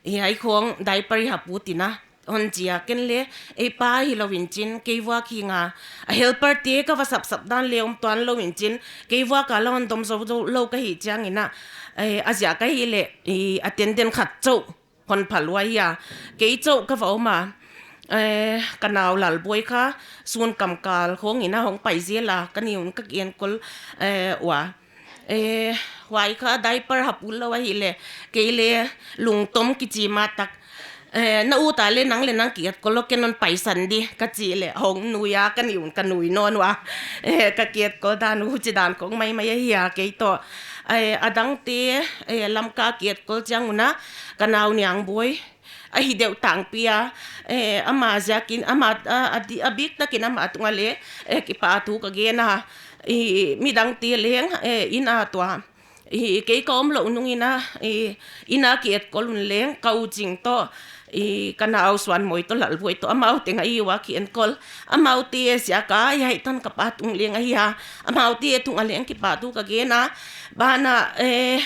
eh, ei khong diaper i hap ut in a," hon chi a, ken leh, "Ei pa hilou in chin, kei vuak hi ngal a, helper te ka va sapsap dan leh om tuan lou in chin, kei vuak a la hon dom zouzou lou ka hih chiang in a, eh, a ziak ahih leh, eh, attendant khat chauh hon phal ua hia, kei chauh ka va om a, eh, ka nau Lalbuai kha, sun kamkal khong in a hong pai zel a, ka ni un ka kienkol, eh, ua. Eh, huai kha diaper hap ut lou ahih leh, kei leh lungtom kichi ma tak. Eh, na ut a leh nang leh nang kietkol lou, ken hon paisan di," ka chih leh, hong nui a, ka ni un ka nui nawn ua. Eh, ka kietkol dan uh, huchi dan khong maimai ahi a, kei toh. Eh, a dangte, eh, Lamka kietkol chiang un a, ka nau Niangboi, ahi deuh tangpi a, eh, amah ziakin, amah, a, a di-, a biktakin amah tungah leh, eh, kipahthu ka gen a, eh, midangte leng, eh, inn a tua, eh, kei ka om louh nung in a, eh, inn a kietkol un leng, ka u Ching toh, eh, ka nau Suanmawi toh, Lalbuai toh, amau teng ahi ua kienkol, amaute ziak a, hiai tan ka pa tung leng ahi a, amaute tungah leng kipahthu ka gen a, banah, eh,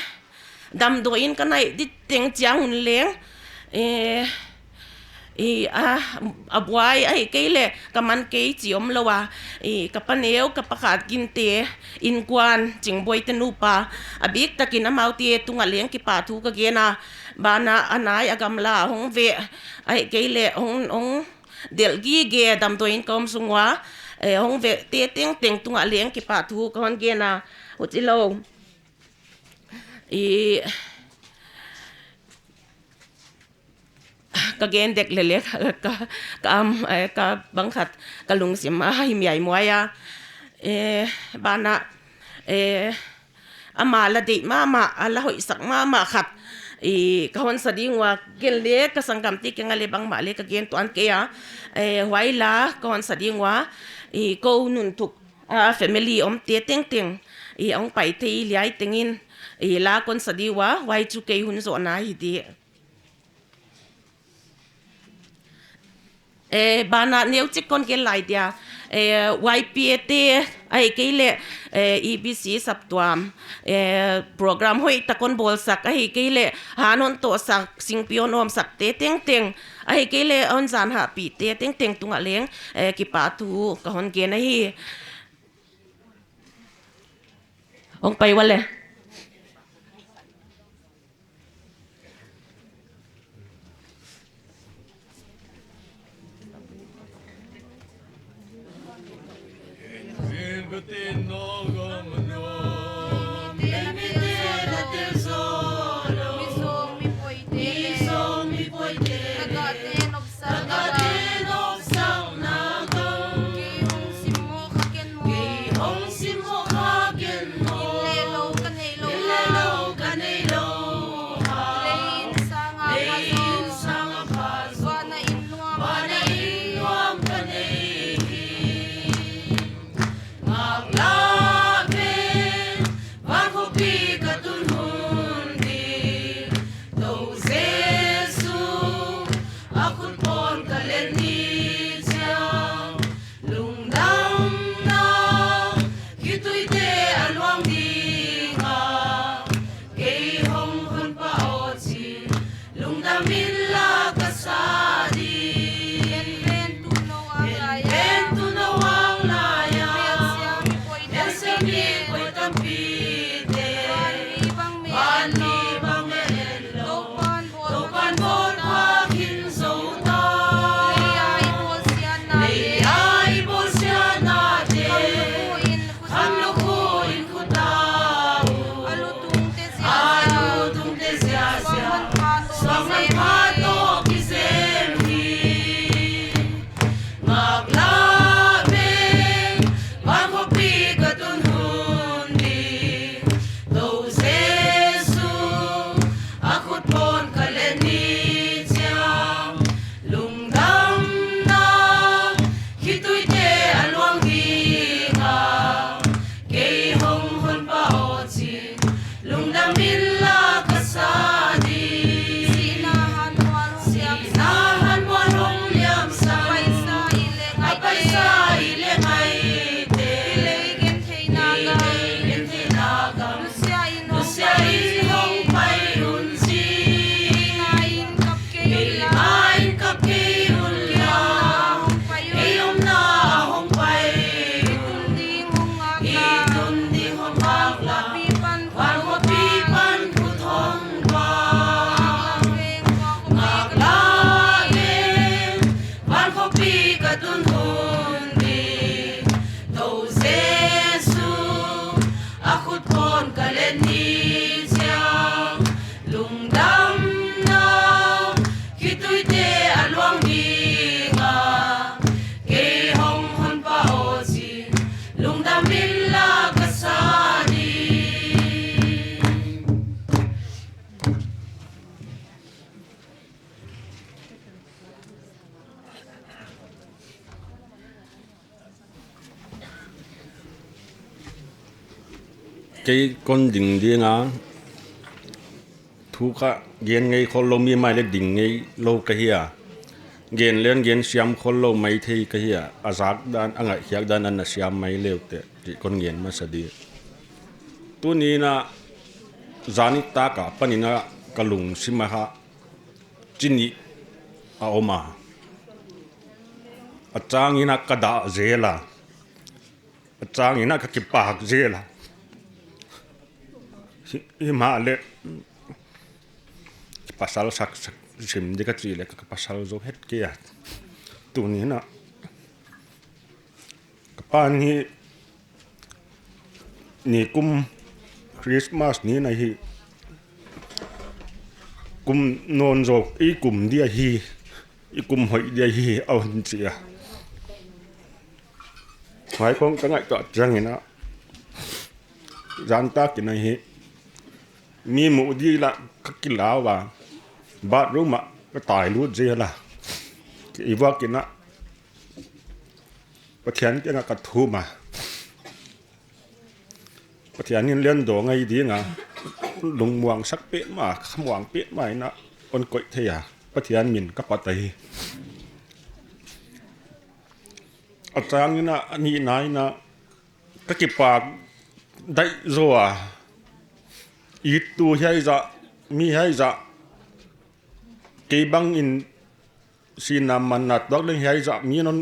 damdawi in ka naih di teng chiang un leng, eh, eh, a, a buai ahihkeileh ka man kei chi omlou a, eh, ka pa neu, ka pa khat ginte, innkuan, Chingboi te nupa, a biktakin amaute tungah leng kipahthu ka gen a, banah a nai a gamla hong veh, ahihkeileh hong, hong delh gige damdawi in ka om sung ua, eh, hong vehte tengteng tungah leng kipahthu ka hon gen a, huchi lou. I, ka gen dek leh leh, ka, ka am, eh, ka bang khat, ka lungsim a hi miaimuai a. Eh, banah, eh, amah la deih mahmah, a la hoihsak mahmah khat, i, ka hon sa ding ua, ken leh ka sanggamte kiang ah leh bangmah leh ka gen tuan kei a. Eh, huai la ka hon sa ding ua, i, kou nunthuk, a, family omte tengteng, i, hong pai thei liai tengin, i, la kon sa di ua, huai chu kei hun zohna hi di. Eh, banah neuchik kon gen lai dia. Eh, Y P A te, ahihkeileh, eh, E B C saptuam, eh, program hoihtak kon bawlsak, ahihkeileh, han hon tohsak, singpi hon omsakte tengteng, ahihkeileh, hon zanhahpihte tengteng tungah leng, eh, kipahthu ka hon gen ahi. Hong pai ua leh. Tagahte nopsakna kong. Kei hong simmawh kha ken maw. Kei hong simmawh kha ken maw. Inn leh lou ka neilou. Inn leh lou ka neilou. Lei inn sanga pha zaw. Lei inn sanga pha zaw. Vanah inn nuam. Vanah inn nuam ka nei hi. Ngaklah pen, van khopi ka tun hun ding, Tou Jesu a khut pawn ka len ni chiang, lungdamna khituite a luang ding a, kei hong hun pha aw chin, lungdam inla ka sa di. Pen pen tunou ang lai a. Pen pen tunou ang lai a. Pen siam i poi tampi. Pen siam i poi tampi te. Van mi bang mei en lou. Van mi bang mei en lou. Toupan bawl. Toupan bawl pha khin zou ta. Lei a i bawl siatna te. Lei a i bawl siatna te. Kham lukhu in khut a. Kham lukhu in khut a. A lu tungte ziahziah. A lu tungte ziahziah. Suang hon pha. Khut pawn ka len ni chiang, lungdamna khituite a luang ding a, kei hong hon pah aw chi'n, lungdam inla ka sa ding. Kei kon ding ding a, thu kha gen ngei khollou mi mai leh ding ngeilou ka hi a. Gen leng gen siam khollou maithei ka hi a. A zak dan, a ngaihkhiak dan ana siam mai leu te, chih kon gen masa di. Tuni'n a, zan nitak apan in a ka lungsim a kha, chi nih a om a. A chang in a ka dah zel a. A chang in a ka kipak zel a. Hi, himahleh, pasal sak, sak, sim di ka chih leh ka, ka pasal zou het kei a. Tuni'n a, ka pa'n hi, nikum Christmas ni na hi, kum nawn zaw, i kum dia hi, i kum hoih dia hi, a hon chi a. Huai khong ka ngaihtuah chiang in a, zan nitak in a hi, mi muh di lah ka kilau a, bathroom ah ka tai lut zel a. I vuak in a, Pathian kiang ah ka thum a. Pathian in leng dawng ahi ding a, lungmuang sak petmah, khamuang petmah in a hon koih thei a. Pathian min ka phat ahi. A chang in a, a nihna in a, ka kipak daih zaw a. Ittu hiai zah, mi hiai zah, kei bang in sihna manna tuak leng hiai zah mi'n hon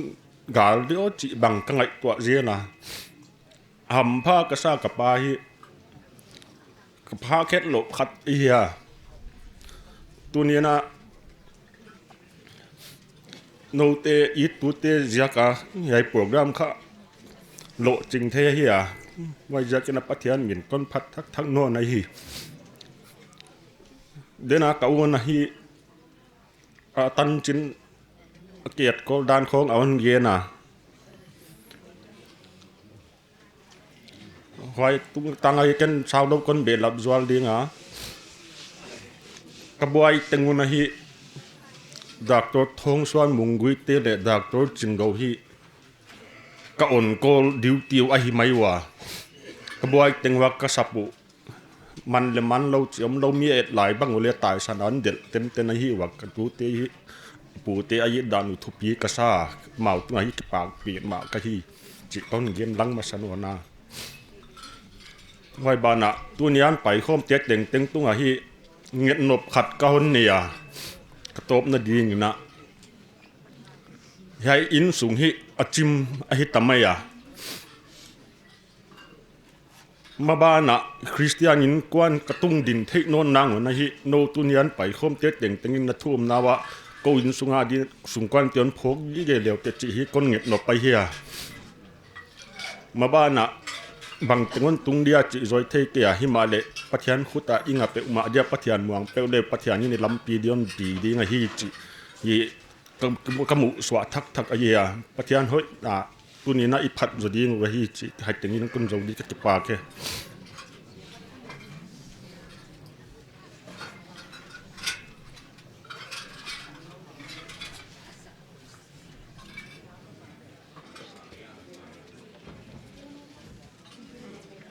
gal di aw chih bang ka ngaihtuah zel a. Hampha ka sa ka pa hi, ka pha khetlou khat ahi a. Tuni'n a, noute, ittute ziak a hiai program kha lohching thei ahi a. Huai ziak in a Pathian min kon phat thakthak nawn ahi. Tuni'n a ka u na hi, a tanchin, a kiat kol dan khong a hon gen a. Huai tungtang ahi ken saulou kon behlap zual ding a. Ka buai teng un a hi, Doctor Thongsuan Mungguite leh Doctor Chingou hi ka on call duty uh ahi mai ua. Ka buai teng ua ka sap uh, man leh man lou chih omlou, mi et lai bang uleh taisan a hon delh tenten ahi ua. Ka tute hi, pute a it dan uh thupi ka sa, amau tung a hi kipahpih mah ka hi chih kon gen lang masa nawn a. Huai ban ah tuni'n paikhawmte tengteng tung a hi ngetnop khat ka hon nei a, ka tawpna ding in a. Hiai innsung hi a chim ahi ta mai a. Maban ah Christian innkuan ka tungding theih nawn nang un a hi, nou tuni'n paikhawmte tengteng in na thumna ua, kou innsung a din sungkuante hon phawk gige leu te chih hi kon ngetnop ahi a. Maban ah bangteng hon tung dia chih zoi thei kei a, himahleh Pathian khut a i nga peuhmah dia, Pathian muang peuh leh Pathian in i lampi di hon pi ding ahi chih hi ka, ka, ka muhsuah thakthak ahi a. Pathian hoihna tuni'n a i phat zaw ding uh ahi chih hai teng in kon zou di ka kipak e.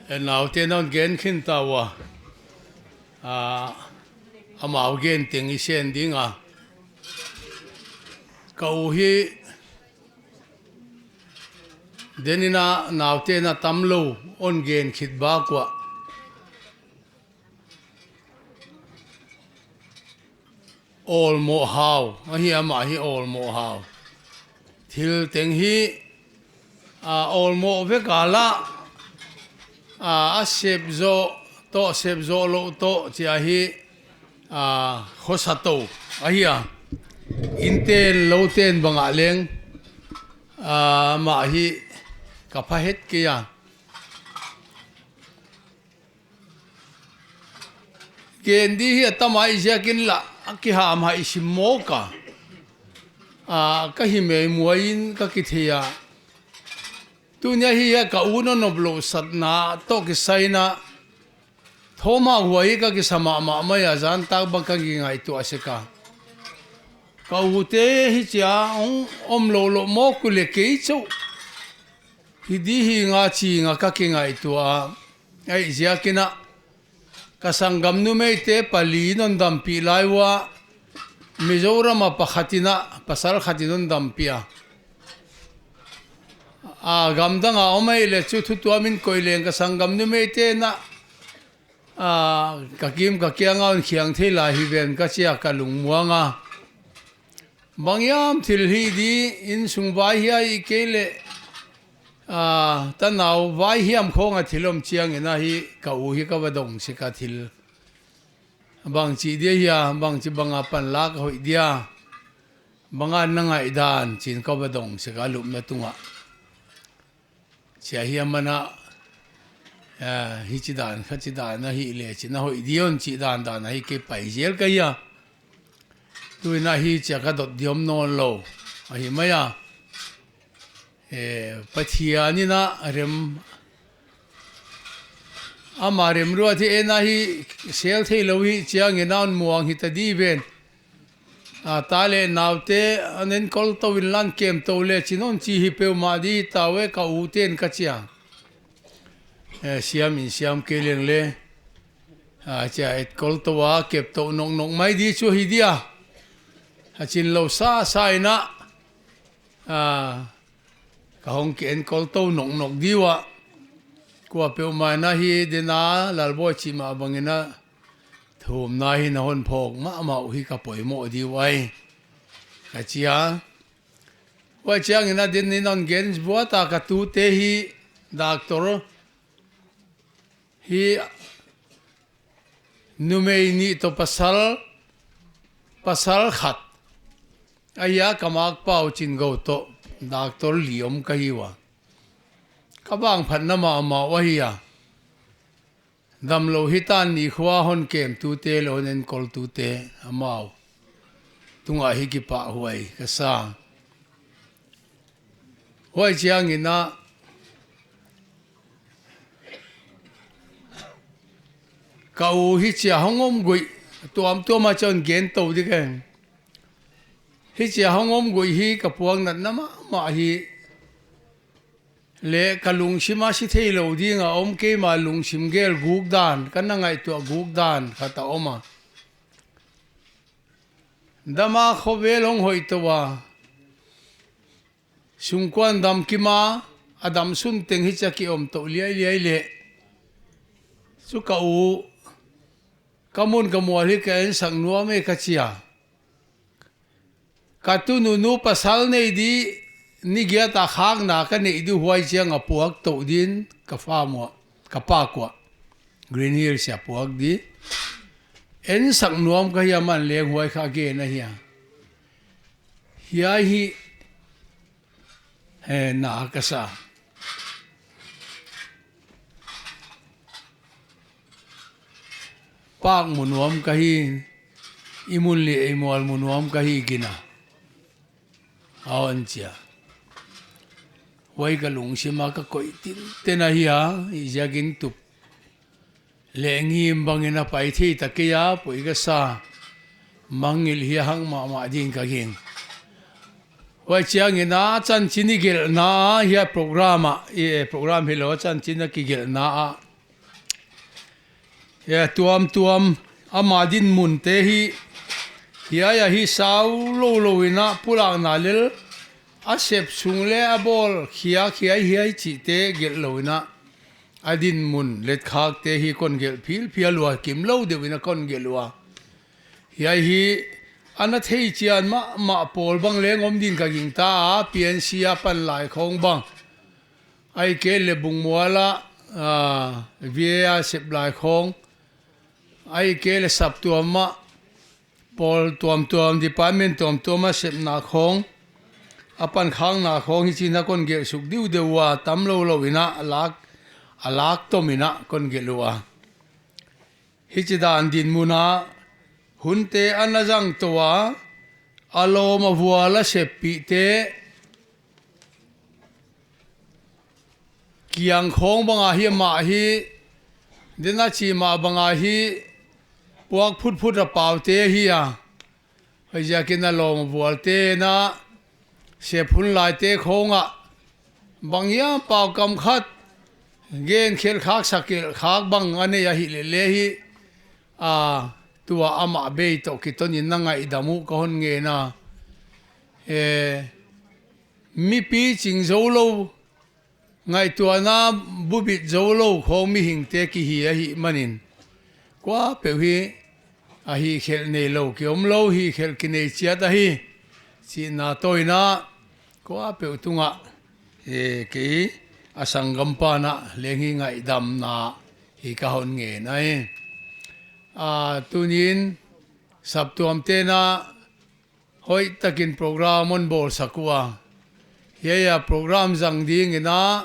E, naute non gen khin ta ua. A, amau gen teng i sen ding a. Ka u hi, tuni'n a naute na tamlou hon gen khit bak ua. Awlmoh hau, ahi amah hi awlmoh hau. Thil teng hi, a, awlmoh vek a lah, a, a sep zaw toh, sep zaw lou toh, chih a hi, a, khosa tou, ahi a. Innten, louten bang ah leng, a, amah hi ka pha het kei a. Ken di hi a tam ahih ziakin lah, a kiham hai sim mawk a. A, ka hi mei muai in ka kithei a. Tuni a hi a ka u nonop lou satna toh kisai in a, thawmhauhuai ka kisa mahmah mai a, zan tak bang ka kingaihtuah sek a. Ka u te hichia hong om lou lou mawk uleh kei chauh hi di hi nga chi nga ka kingaihtuah a. Ahih ziakin a, ka sanggam numeite pali in hon dampih lai ua, Mizoram a pakhat in a, pasal khat in hon dampih a. A, gamdang a om ahih leh chu thu tuam in koih leng ka sanggam numeite in a, a, ka kim ka kiang a hon khiang thei lai hi ven ka chi a ka lungmuang a. Bang hiam thil hi di, innsung vai hiai kei leh, a, tanau vai hiam khawng a thil om chiangin a hi ka u hi ka va dong sek a thil. Bangchi dia hia, bangchi bang a pan lak a hoih dia. Bang a na ngaihdan, chi'n ka va dong sek a lupna tung a. Chia hiam a na, eh, hichi dan, khachi dan a hih leh, chi'n a hoih di hon chih dandan a hi kei pai zel ka hia. Tuin a hichia ka dot di om nawn lou. Ahi mai a. Eh, Pathian in a rem, ama remruat hi en a hi sel thei lou hi chiangin a hon muang hi ta di ven. A, ta leh naute, a, enkol tou in lan kem tou leh chi'n hon chi hi peuhmah di hi ta ve ka u te'n ka chi a. Eh, siam in siam kei leng leh. A, chia enkol tou a, kep tou noknok mai di chu hi dia. A chin lou sasa in a. A, ka hong kienkol tou noknok di ua. Kuapeuhmah in a hi den a, Lalbawi chih mah bangin a. Thumna hi na hon phawk mahmah uh hi ka poimoh di uh ai. Ka chi a. Huai chiangin a din in hon gen buat a ka tute hi doctor hi numei nih toh pasal, pasal khat. Ahi a ka makpa uh Chin Go toh doctor li om ka hi ua. Ka vangphatna mahmah uh ahi a. Damlou hitan ni khua hon kem tute leh hon enkol tute amau tungah hi kipahhuai ka sa. Huai chiangin a ka u hichia hong om guih tuamtuam a chon gen tou di keng. Hichia hong om guih hi ka puang natna mahmah hi. Leh ka lungsim a si thei lou ding a om keima lungsim gel guk dan, ka na ngaihtuah guk dan khat a om a. Dam a khovel hong hoih tou a. Sungkuan dam kim a, a dam sun teng hichia ki om tou liailiai leh. Chu ka u, ka mun ka mual hi ka ensak nuam e ka chi a. Ka tunu nu pasal nei di ni giat a khakna ka neih di uh huai chiang a puak tou din ka farm ua, ka park ua. Green Hills a puak di. Ensak nuam ka hi a man leng huai kha gen ahi a. Hiai hi, eh, na ka sa. Park mu nuam ka hi, i mun leh i mual mu nuam ka hi gina. A hon chi a. Huai ka lungsim a ka koih tinten ahi a, i ziakin tup leh ngim bangin a pai thei ta kei a, poi ka sa. Mangngilh hi a hak mahmah din ka gingta. Huai chiangin a chanchin i gelhna a, hiai program a, i, eh, program hilou chanchin a kigelhna a. Hiai tuamtuam ama dinmun te hi, hiai a hi sau loulou in a pulakna lel, a sep sung leh a bawl khiak hiai hiai chihte gelh lou in a, a dinmun letkhakte hi kon gelh philphial ua, kimlou deuh in a kon gelh ua. Hiai hi, a na thei chian mahmah pawl bang leng om din ka gingta a, P N C a pan lai khawng bang. Ahihkeileh Bungmual a, ah, V A a sep lai khawng. Ahihkeileh saptuam a, pawl tuamtuam, department tuamtuam a sepna khawng. A pankhakna khawng hichi'n a kon gelh suk diudeu ua, tam loulou in a, a lak, a lak tom in a kon gelh ua. Hichi dan dinmun ah hunte ana zang tou a, a lawm a vual a seppihte kiang khawng bang ahi, amah hi, den a chih mah bang ahi, puak phutphut a paute hi a. Huaiziakin a lawm a vualte'n a sep hun laite khawng ah bang hiam pau kam khat gen khelh khak, sa khelh khak bang a nei ahih leh leh hi, a, tua amah bei toh kiton in na ngaihdam uh ka hon ngen a. E, mipi ching zou lou, ngaihtuahna bubit zou lou khawng mihingte kihi ahihmanin, kuapeuh hi a hihkhelh neilou ki om lou, hihkhelh kinei chiat ahi chihna toh in a, kuapeuh tungah, e, kei a sanggampa in a leng hi ngaihdamna hi ka hon ngen ahi. A, tuni'n saptuamte'n a hoihtakin program hon bawlsak ua. Hiai a program zang dingin a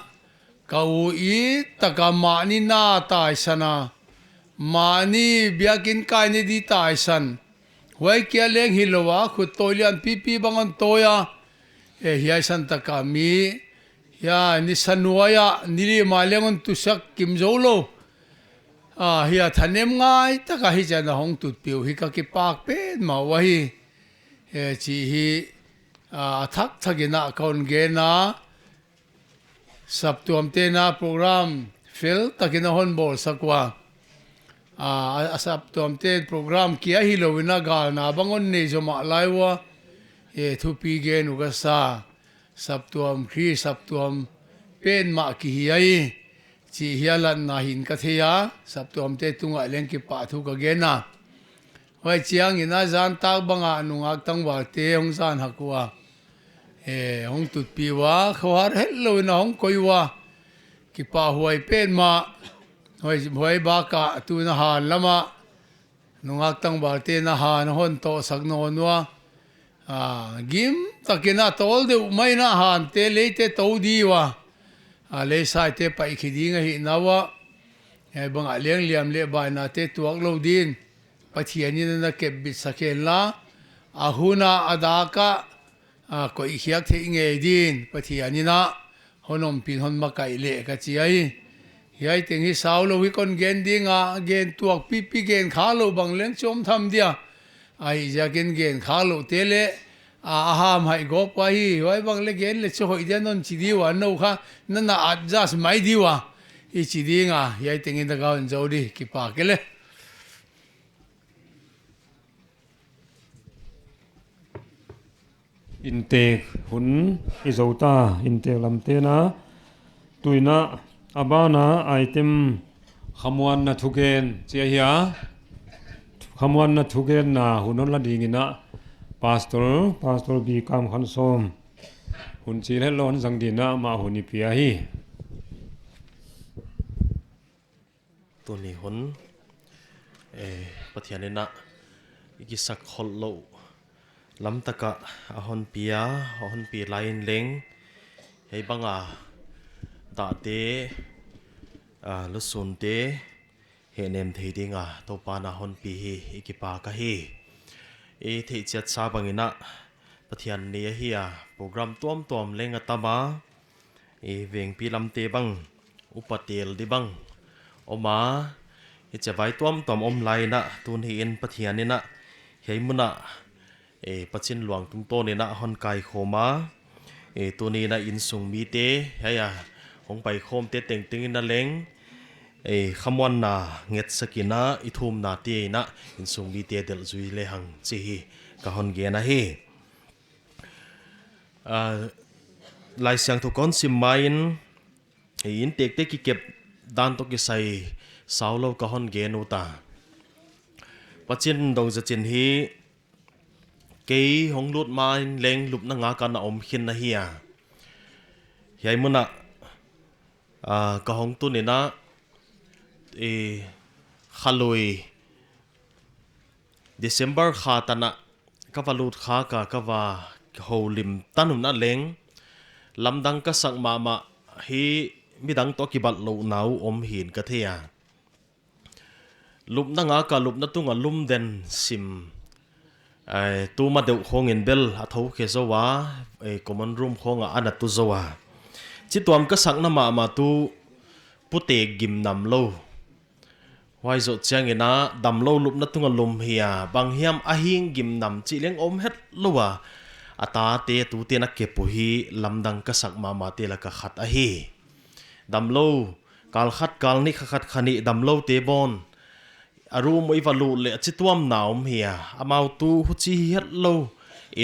ka u it taka mahni na taisan a, mahni biakinn kai ni di taisan. Huai kia leng hilou a, khut tawi lian pipi bang hon tawi a. E, hiai san taka mi, hiai nisa nuai a, ni li ma leng hon tusak kim zou lou. A, hiai thanem ngai taka hichi'n a hong tutpih uh hi ka kipak petmah uhi. E, chih hi, a, a thak thakin a ka hon gen a, saptuamte'n a program fel takin a hon bawlsak ua. A, a, a saptuamte program kia hilou in a galna bang hon nei zomah lai ua. E, thupi gen uh ka sa. Saptuam Khrist, saptuam pen mah kihi ahi chih hiai latna hi'n ka thei a, saptuamte tungah leng kipahthu ka gen a. Huai chiangin a zan tak bang a nungak tangvalte hong zan hak ua. E, hong tutpih ua, khohar hetlou in a hong koih ua. Kipahhuai petmah, huai, huai bak a tu in a han lam a nungak tangvalte'n a han hon tohsak nawn ua. A, gim takin a tawl deuh mai in a hante leite tou di ua. A, leisaite paih khi ding ahihna ua. Hiai bang a leng liam leh bainate tuak lou din Pathian in a na kepbit sak hen la. A hun a, a dak a, a, koih khiak theih ngei din Pathian in a hon ompih hon makaih leh ka chi ahi. Hiai teng hi sau lou hi kon gen ding a, gen tuak pipi gen kha lou bang leng chom tham dia. Ahihziakin gen kha loute leh, a, a ham hai gawp ua hi, huai bang leh gen leh chu hoih dia non chi di ua, nou kha, na na adjust mai di ua. I chi ding a, hiai teng in a ka hon zou di, kipak e le. Intek hun i zou ta, intek lamte'n a, tu in a, a ban a item khamuanna thugen chi ahi a. Khamuanna thugenna hun hon la dingin a, Pastor, Pastor B Kamkhansom. Hun chih leh lon zang dingin a, amah hun i pia hi. Tuni hun, eh, Pathian in a i kisakkholh louh lam tak a a hon pia, a hon pi lai in leng, hiai bang a dahte, a, lusunte hehnem thei ding a Toupa'n a hon pi hi, i kipak ahi. I theihchiat sa bangin a, Pathian ni ahi a, program tuamtuam leng a tam a, i vengpi lamte bang, upa tel di bang om a, i chavai tuamtuam om lai in a, tuni in Pathian in a, hiai mun a, e, Pachin luang tungtawn in a hon kaikhawm a, e, tuni in a insung mite, hiai a, hong paikhawmte tengteng in a leng, e, khamuanna ngetsak in a, i thumnate in a, insung mite delh zui lehang chi hi, ka hon gen ahi. A, Laisiangthou kon sim ma in, e, intekte kikep dan toh kisai sau lou ka hon gen uh ta. Pachin dong zachin hi, kei hong lut ma in leng lupna ngak a na om khin ahi a. Hiai mun a, a, ka hong tun in a, e, kha lui, December kha tan a ka va lut khak a, ka va houlim tan un a leng, lamdang ka sak mahmah hi, midang toh kibat louhna uh om hi'n ka thei a. Lupna ngak a lupna tung a lum den sim. Ai, tuma deuh khawng in bel a thou khe zou a, ei, common room khawng ah ana tu zou a. Chituam ka sakna mahmah tu pute gimnam lou. Huai zoh chiangin a damlou lupna tung a lum hi a, bang hiam a hing gimnam chih leng om hetlou a. A tate tute'n a kep uh hi lamdang ka sak mahmahte lak a khat ahi. Damlou, kal khat kal nih kha khat kha nih damloute bawn. A room i va lut leh a chituamna om hi a. Amau tu huchi hi hetlou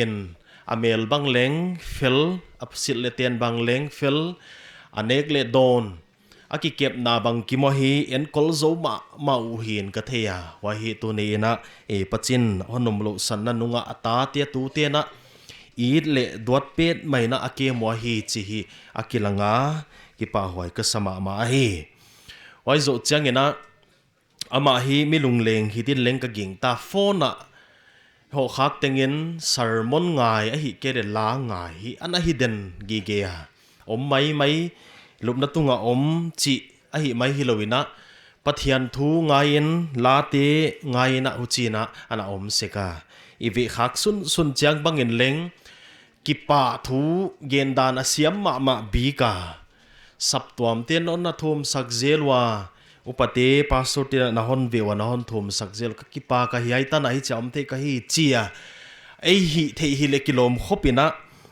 in a mel bang leng fel, a silh leh ten bang leng fel, a nek leh dawn. A kikepna bang kimu hi enkol zou mahmah uh hi'n ka thei a. Huai hi tuni in a, e, Pathian hon umlouhsanna nung a a tate tute'n a it leh duat petmah in a a kem uh ahi chih hi a kilang a, kipahhuai ka sa mahmah ahi. Huai zoh chiangin a, amah hi mi lungleng hi din leng ka gingta, phone ah hoh khak tengin sermon ngai ahihkeileh la ngai hi ana hi den gige a. Om maimai, lupna tung a om chih ahi mai hilou in a, Pathian thu ngai in, late ngai in a huchi'n a ana om sek a. I veh khak sunsun chiang bangin leng, kipah thu gendan a siam mahmah bik a. Saptuamte'n hon na thumsak zel ua, upate pastorte'n a na hon veh ua na hon thumsak zel, ka kipak a, hiai tan a hichi a om theih ka hi chi a. Ei hih theih hileh kilawm khop in a,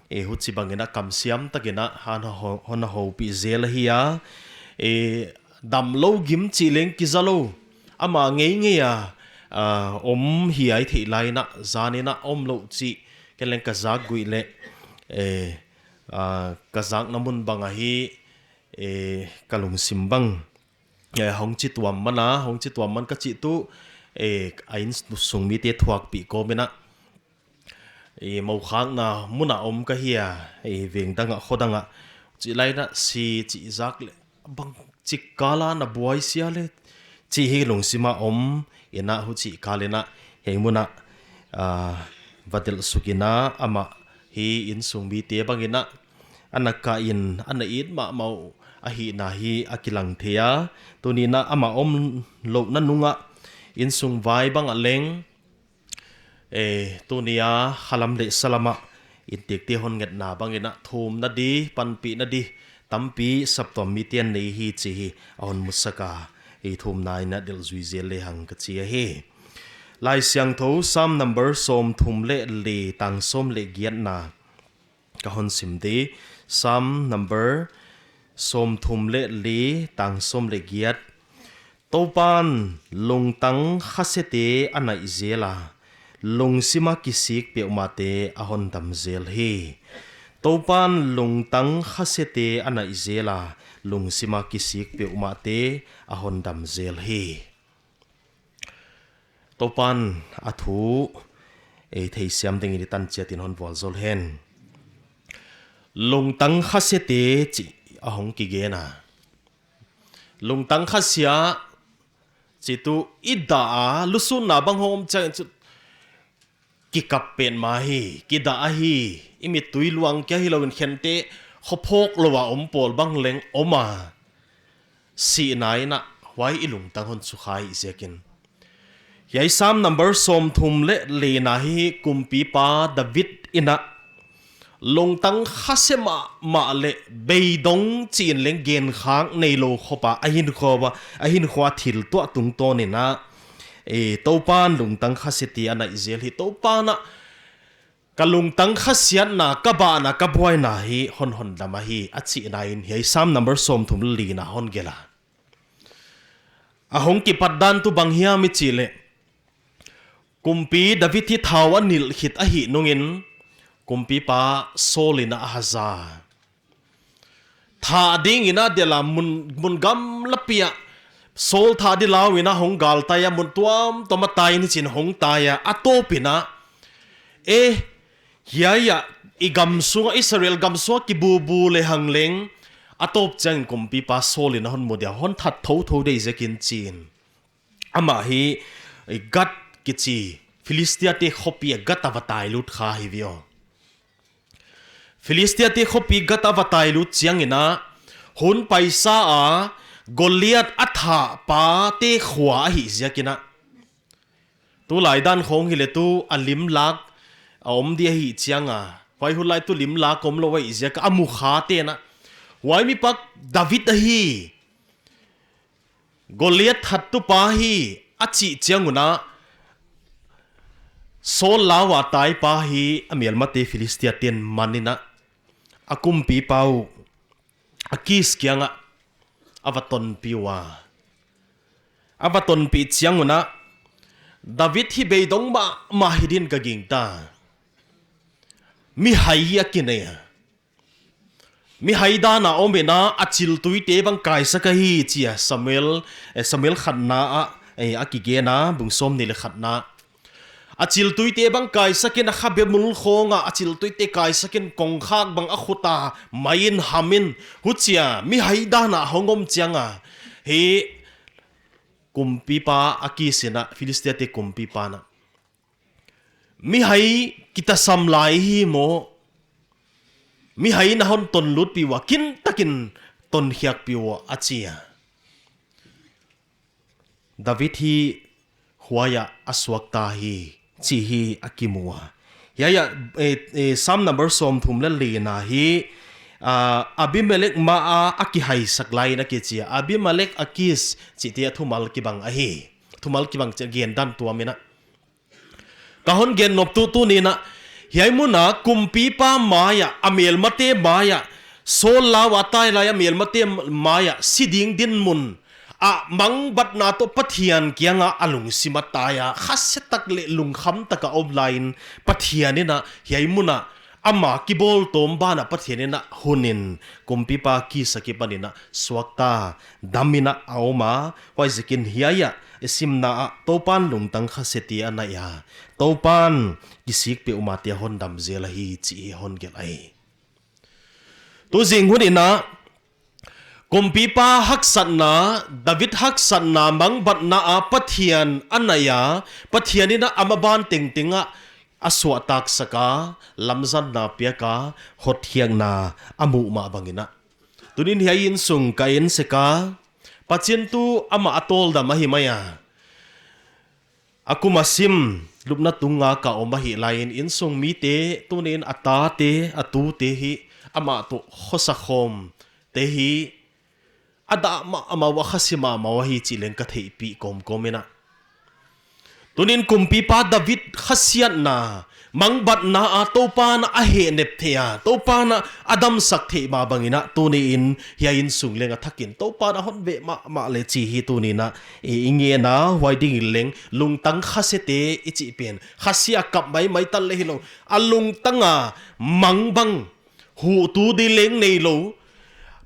e, huchi bangin a kamsiam takin a hon na ho-, hon na houpih zel ahi a. E, damlou gim chih leng kiza lou. Amah ngeingei a, a, om hiai theih lai in a, zan in a omlou chih ken leng ka zak guih leh, e, a, ka zakna mun bang ahi, e, ka lungsim bang, e, hong chituam man a, hong chituam man ka chih tu, e, a innsung mite thuakpih kawm in a, e, mou khakna mun a om ka hi a, e, veng dang ah, kho dang ah, chih lai in a si chih zak leh bangchik kal a na buai sia leh chih hi lungsim a om in a, huchi kal in a hiai mun ah, a, va delh suk in a, amah hi innsung mite bang in a, ana kah in, ana it mahmah uh ahihna hi a kilang thei a. Tuni in a amah omlouhna nung a, innsung vai bang ah leng, e, tuni a khalam leh salam ah inntekte hon ngetna bang in a thumna di, panpihna di tampi saptuam mite'n nei hi chih hi a hon musak a, e, thumna in a delh zui zel lehang ka chi ahi. Laisiangthou Sam number sawmthum leh li, tang sawm leh giatna ka hon sim di. Sam number sawmthum leh li, tang sawm leh giat. Toupa'n lungtang khasiate a naih zel a, lungsim a kisik peuhmahte a hon dam zel hi. Toupa'n lungtang khasiate a naih zel a, lungsim a kisik peuhmahte a hon dam zel hi. Toupa'n a thu ei theisiam dingin i tan chiat in hon vualzawl hen. Lungtang khasiate chih a hong kigen a. Lungtang khasia chih tu i dah a, lusunna bang hong om chiang chu kikap petmah hi, kidah ahi, i mittui luang kia hilou in khente khophawk lou a om pawl bang leng om a. Sihna in a huai i lungtang hon sukha hi ziakin. Hiai Sam number sawmthum leh lina hi kumpipa David in a lungtang khasia mahmah leh beidong chi in leng genkhak neilou khop a, a hinkhua, a hinkhua thil tuah tungtawn in a, e, Toupa'n lungtang khasiate a naih zel hi, Toupa'n a ka lungtang khasiatna, ka bahna, ka buaina hi hon hondam ahi, a chihna in hiai Sam number sawmthum leh lina hon gelh a. A hong kipat dan tu bang hiam i chih leh, kumpi David hi thau a nilh khit ahih nungin, kumpipa Saul in a a haza. Thah dingin a delh a, mun, mun gamla pi ah Saul thah di lau in a hong galtai a, mun tuamtuam a tai ni chin hong tai a, a tawp in a, e, hiai ah i gam sung ah, Israel gam sung ah kibubu lehang leng, a tawp chiangin kumpipa Saul in a hon mu dia, hon that thouthou dei ziakin chi in. Amah hi, e, Gath kichi, Philistiate khopi a Gath a va tailut kha hi ve aw. Philistiate khopi Gath a va tailut chiangin a, hun paisa a, Goliath a thah pa te khua ahih ziakin a. Tulai dan khawng hileh tu a limlak a om di ahih chiang a. Huai hunlai tu limlak om lou ahih ziak a mu kha te'n a. Huai mipa David ahi. Goliath thattu pa hi a chih chiang un a. Saul lau a tai pa hi a melmate Philistia te'n man in a. A kumpipa uh Akis kiang a a va tonpih ua. A va tonpih chiang un a, David hi beidong mahmah hi din ka gingta. Mihai hi a kinei a. Mihai dan a om in a, a chiltuite bang kaisak ahi chi a Samuel, eh, Samuel khatna ah, eh, a kigen a, bung sawmnih leh khatna. A chiltuite bang kaisak in a kha bemul khawng ah, a chiltuite kaisak in kongkhak bang a khut a mai in ham in, huchia mihai dan a hong om chiang a. Hi kumpipa Akis in a, Philistiate kumpipa'n a, mihai kitasam lai hi maw? Mihai na hon tonlutpih ua, kintakin tonkhiakpih ua, a chi a. David hi huai ah a suakta hi, chih hi a kimu a. Hiai ah, eh, eh, Psalm number sawmthum leh lina hi, ah, Abimelek ma ah a kihaisak lai in a kichi a. Abimelek Akis chihte a thumal kibang ahi. Thumal kibang chih gen dan tuam in a. Ka hon gen nop tuh tuni'n a, hiai mun a kumpipa mai ah, a melmate mai ah, Saul lau a tai lai a melmate mai ah, si ding dinmun ah mangbatna toh Pathian kiang a a lungsim a tai a, khasia tak leh lungkham tak a om lai in Pathian in a, hiai mun a, ama kibawltawm ban a Pathian in a hun in kumpipa Akis akipan in a suakta dam in a a om a, huaiziakin hiai ah i simna ah Toupa'n lungtang khasiate a naih a, Toupa'n kisik peuhmahte a hon dam zel ahi chih i hon gelh ahi. Tu zing hun in a, kumpipa haksatna, David haksatna mangbatna ah Pathian a naih a, Pathian in a a maban tengteng ah a suahtaksak a, lamzanna piak a, hotkhiakna a muh mah bang in a. Tuni'n hiai innsung ka en sek a, Pachin tuh amah a tawldam ahi mai a. A kum a sim, lupna tung a ka om ahih lai in innsung mite, tuni'n a tate, a tute hi, amah toh khosa khawmte hi, a dah mahmah ua, khasia mahmah ua hi chih leng ka theihpih kawmkawm in a. Tuni'n kumpipa David khasiatna, mangbatna ah Toupa'n a hehnep theih a, Toupa'n a damsak theih mah bang in a, tuni'n hiai innsung leng a thak in Toupa'n a hon veh mahmah leh chih hi tuni'n a, i, i ngen a, huai ding in leng lungtang khasiate i chih pen, khasia kap maimai tan leh hilou, a lungtang a mangbang, huhtu di leng neilou,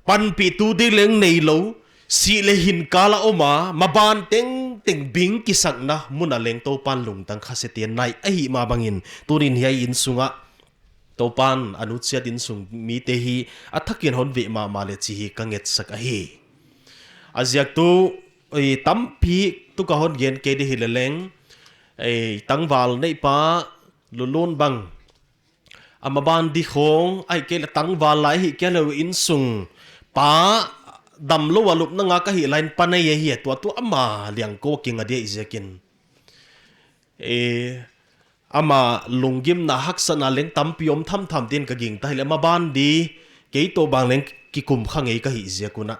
panpihtu di leng neilou, sih leh hin kal a om a, maban tengteng bing kisakna mun a leng Toupa'n lungtang khasiate naih ahih mah bang in, tuni'n hiai innsung ah Toupa'n a nutsiat innsung mite hi a thak in hon veh mahmah leh chih hi ka ngetsak ahi. A ziak tuh, ei, tampi tuh ka hon gen kei di hileh leng, ei, tangval neihpa Lulun bang, a maban di khawng, ahihkeileh tangval lai ahihkeileh innsung pa damlou a lupna ngak ahih lai in pa nei ahi a, tua tuh ama liangko kinga di ahih ziakin, e, ama lunggimna haksatna leng tampi om thamtham di'n ka gingta hileh, maban di kei toh bang leng kikum kha ngei ka hih ziak un a.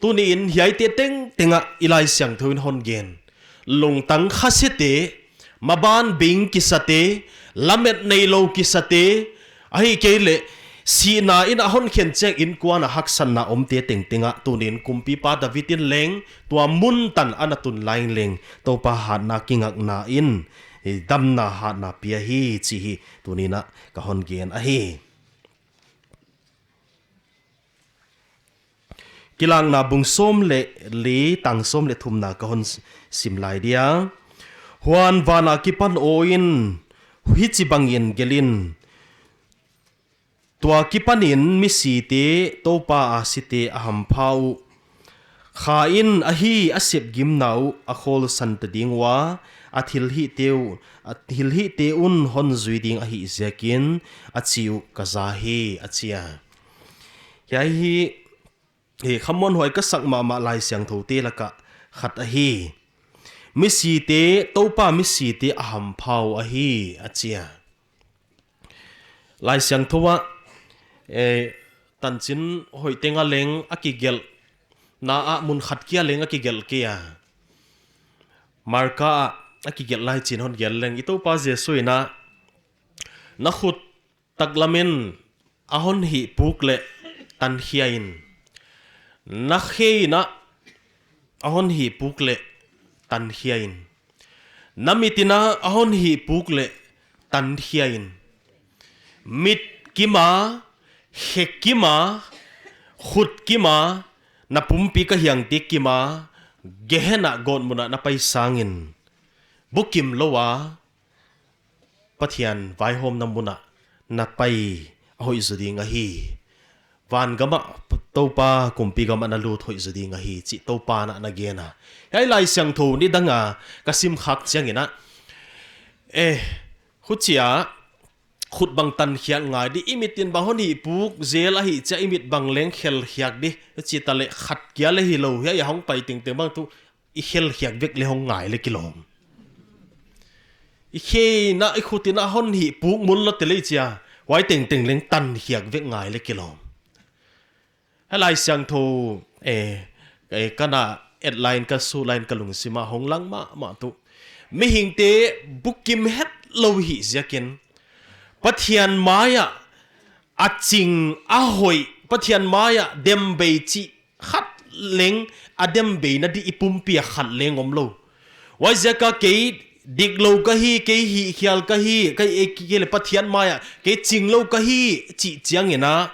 Tuni'n hiaite tengteng ah i Laisiangthou in hon gen, lungtang khasiate, maban bing kisate, lamet neilou kisate, ahihkeileh sihna in a hon khen chiang innkuan a haksatna omte tengteng ah, tuni'n kumpipa David in leng tua mun tan ana tun lai in leng, Toupa hatna kingakna in, i, damna hatna pia hi chih hi tuni'n a ka hon gen ahi. Kilakna bung sawm leh li, tang sawm leh thumna ka hon s-, sim lai dia. Huan van akipan aw in hichibang in gelh in, tua kipan in misite Toupa a site a hampha uh, Kha in ahi a sepgimna uh a khawlsan ta ding ua, a thilhihte uh, a thilhihte un hon zui ding ahih ziakin, a chi uh ka za hi, a chi a. Hiai hi eh, khamuanhuai ka sak mahmah Laisiangthou te laka khat ahi. Misite, Toupa misite a hampha uh ahi, a chi a. Laisiangthou ah, eh, tanchin hoih teng a leng a kigelh, na ah mun khat kia leng a kigelh kei a. Marka ah a kigelh lai chin hon gelh leng, i Toupa Jesu in a, na khut taklam in a hon hihpuk leh tankhia in. Na khe in a hon hihpuk leh tankhia in. Na mit in a hon hihpuk leh tankhia in. Mit kim a, khe kim a, khut kim a, na pumpi ka hiangte kim a, Gehenna gawtmun ah na pai sangin, bukim lou a Pathian vaihawmna mun ah na pai a hoih zaw ding ahi. Van gam ah Toupa kumpi gam ah na lut hoih zaw ding ahi, chih Toupa'n a na gen a. Hiai Laisiangthou nidang a ka sim khak chiang in a, eh, huchia khut bang tankhiak ngai di, i mit in bang hon hihpuk zel ahih chiang i mit bang leng khelkhiak di, chi ta leh khat kia leh hilou, hiai a hong pai tengteng bang tuh i khelkhiak vek leh hong ngai leh kilawm. I khe in a, i khut in a hon hihpuk mun lou te leh chia, huai tengteng leng tankhiak vek ngai leh kilawm. Hiai Laisiangthou, eh, eh, ka na et lai in ka sut lai in ka lungsim ah hong lang mahmah tuh, mihingte bukim hetlou hih ziakin, Pathian mai ah a ching a hoih, Pathian mai ah dem bei chih khat leng, a dem beina di i pumpi ah khat leng omlou. Huaiziak a kei diklou ka hi, kei hihkhial ka hi, kei, eh, kei leh Pathian mai ah kei chinglou ka hi, chih chiang in a,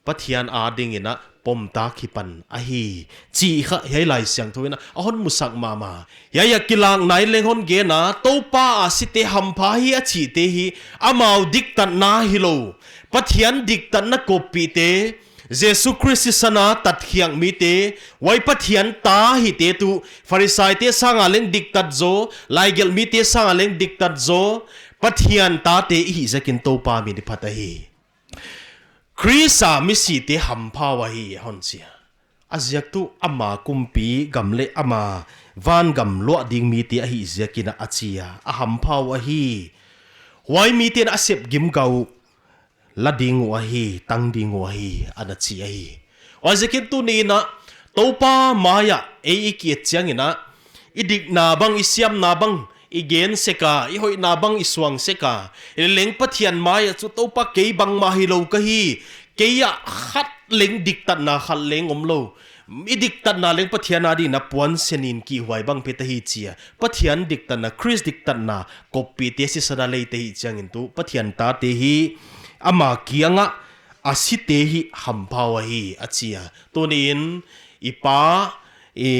Pathian ading in a pomtak hi pan ahi, chih kha hiai Laisiangthou in a hon musak mahmah. Hiai a kilak nai leng hon gen a, Toupa a site hampha hi a chihte hi, amau diktatna hilou, Pathian diktatna koppihte, Jesu Khrist sisan a tatkhiak mite, huai Pathian ta hite tuh, Pharisaite sang a leng diktat zaw, laigelh mite sang a leng diktat zaw, Pathian tate i hih ziakin Toupa min i phat ahi. Khrist a misite hampha uh ahi, hon chi a. A ziak tuh ama kumpi gam leh ama van gam luah ding mite ahih ziakin a chi a, a hampha uh ahi. Huai mite'n a sep gimgau uh la ding uh ahi, tang ding uh ahi, ana chi ahi. Huaiziakin tuni in a, Toupa mai ah ei i ki et chiang in a, i dikna bang, i siamna bang i gen sek a, i hoihna bang i suang sek a, i leng Pathian mai ah chu Toupa kei bangmah hilou ka hi, kei ah khat leng diktatna khat leng omlou, i diktatna leng Pathian ading in a puansen in kihhuai bang phet ahi chi a. Pathian diktatna, Khrist diktatna koppihte sisan a lei te hih chiang in tuh, Pathian tate hi ama kiang ah a site hi hampha uh ahi, a chi a. Tuni in i pa, i,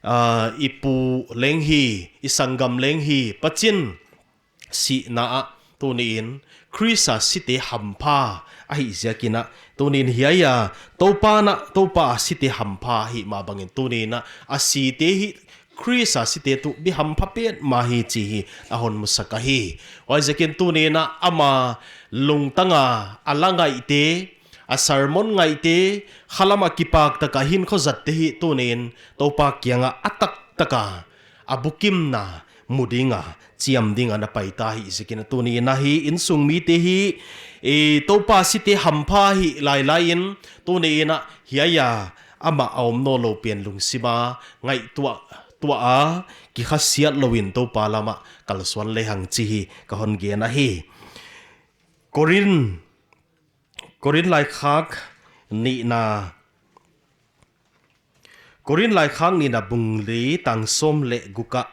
ah, i pu leng hi, i sanggam leng hi, pachin sihna ah tuni in Khrist a site hampha ahih ziakin a, tuni in hiai a Toupa na, Toupa a site hampha ahih mah bangin tuni in a, a site hi Khrist a site tuh mi hampha petmah hi chih hi a hon musak ahi. Huaiziakin tuni in a ama lungtang a a la ngaihte, a sermon ngaihte, khalam a kipak tak a hinkhua zatte hi tuni in Toupa kiang ah a taktak a a bukimna mu ding a, chiam ding a na pai ta hi ziakin a, tuni in a hi insung mite hi, eh, Toupa site hampha hi lailai in, tuni in a hiai a amah a om nawnlou pen lungsim a ngaihtuah, tuah a, kikhasiat lou in Toupa lam ah kalsuan lehang chih hi ka hon gen ahi. Korin, Korin laikhak nihna, Korin laikhak nihna bung li tang sawm leh guk ah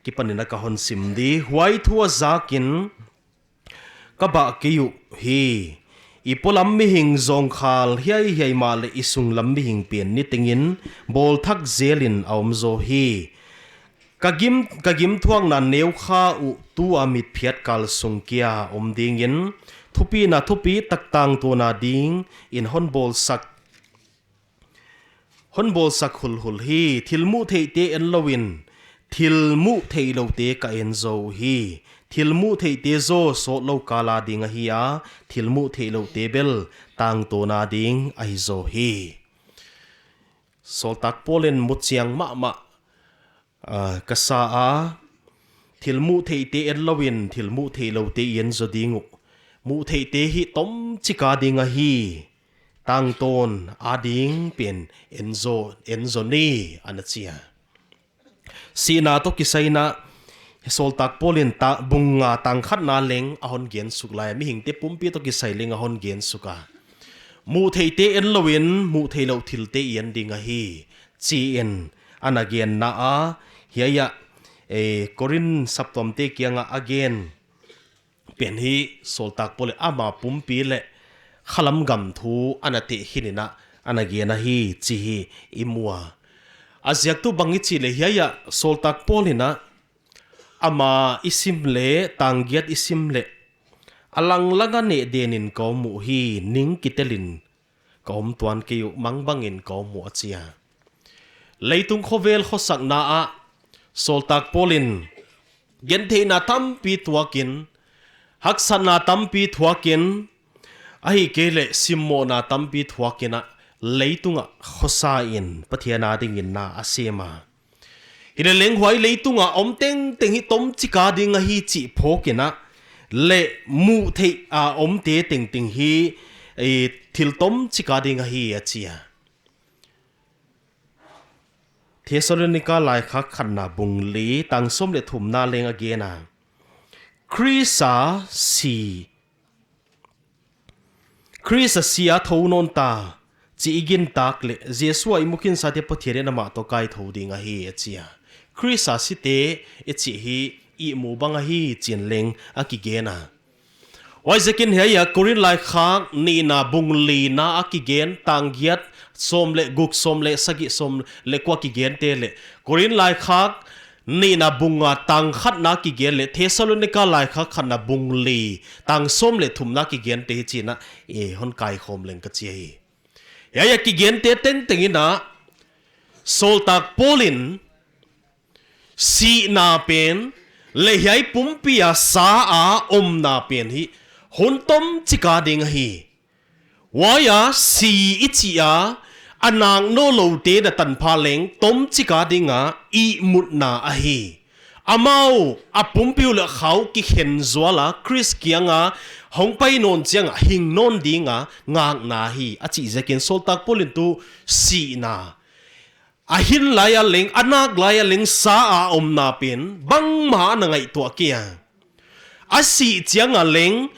kipan in a ka hon sim di. Huai thu a zak in ka bah kei uhi. I polam mihing zawngkhal hiaihiai mahleh i sunglam mihing pen niteng in bawlthak zel in a om zaw hi. Ka gim, ka gimthuakna neukha uh tu a mitphiat kal sung kia om ding in, thupina thupitak tangtawn a ding in hon bawlsak, hon bawlsak hulhul hi. Thil muhtheihte en lou in, thil muhtheihlouhte ka en zaw uhi. Thil muhtheihte zaw sawtlou kal a ding ahi a, thil muhtheihlouhte bel tangtawn a ding ahi zaw hi. Sawltak Paul in muchiang mahmah, ah, ka sa a, thil muhtheihte en louin, thil muhtheihloute i en zaw ding uh. Muhtheihte hi tomchik a ding ahi, tangtawn a ding pen en zaw, en zaw ni, ana chi a. Sihna toh kisai in a, Sawltak Paul in ta, bung nga tang khatna leng a hon gen suk lai, mihingte pumpi toh kisai leng a hon gen suk a. Muhtheihte en louin, muhtheihlouh thilte i en ding ahi, chi in ana genna a, hiai ah, eh, Korin saptuamte kianga a gen pen hi Sawltak Paul in ama pumpi leh khalam gam thu ana tehkhin in a, ana gen ahi chi hi i mu a. A ziak tuh bang i chih leh hiai ah Sawltak Paul in a, ama i sim leh, tang giat i sim leh, a langlang a neh den in ka om uhi, ning kitel in ka om tuan kei uh, mangbang in ka om uh, a chi a. Leitung khovel khosakna ah Sawltak Paul in gentheihna tampi thuak in, haksatna tampi thuak in, ahihkeileh simmohna tampi thuak in a, leitung ah khosa in Pathian a dingin na a sem a. Hileleng huai leitung a om tengteng hi tomchik a ding ahi chih phawk in a, leh muhtheih a omte tengteng hi, eh, thil tomchik a ding ahi, a chi a. Thessalonika laikhak khatna bung li tang sawm leh thumna leng a gen a. Khrist a si, Khrist a si a thou nawn ta, chih i gin tak leh, Jesu a i mu khinsate Pathian in amah toh kaithou ding ahi, a chi a. Khrist a site i chih hi ihmu bang ahi chi in leng a kigen a. Huaiziakin hiai ah Korin laikhak nihna bung lina a kigen, tang giat, sawm leh guk, sawm leh sagih, sawm leh kua kigente leh, Korin laikhak nihna bung nga tang khatna kigen leh, Thessalonika laikhak khatna bung li tang sawm leh thumna kigente hi chi in a, eh, hon kaikhawm leng ka chi hi. Hiai ah kigente tengteng in a, Sawltak Paul in sihna pen leh hiai pumpi a sa a omna pen hi hun tomchik a ding ahi. Huai a si i chih a, a nak nawnloute na tanpha leng tomchik a ding a ihmutna ahi. Amau a pumpi uh leh kha uh kikhen zual a, Khrist kianga hongpai nawn chiang a hing nawn ding a ngakna hi, a chih ziakin Sawltak Paul in tuh sihna, a hin lai a leng, a nak lai a leng sa a omna pen bangmah ana ngaihtuah kei a. A sih chiang a leng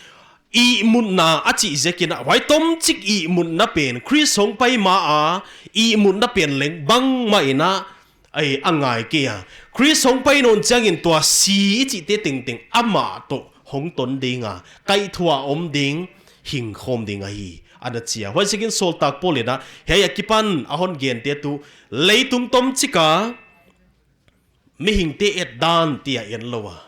ihmutna a chih ziakin a, huai tomchik ihmutna pen, Khrist hongpai ma a ihmutna pen leng bangmah in a, ai, a ngai kei a. Khrist hongpai nawn chiangin tua si i chihte tengteng amah toh hong ton ding a, kaihthua om ding, hing khawm ding ahi, ana chi a. Huaiziakin Sawltak Paul in a, hiai akipan a hon gente tuh, leitung tomchik a mihingte et dan chia en lou a,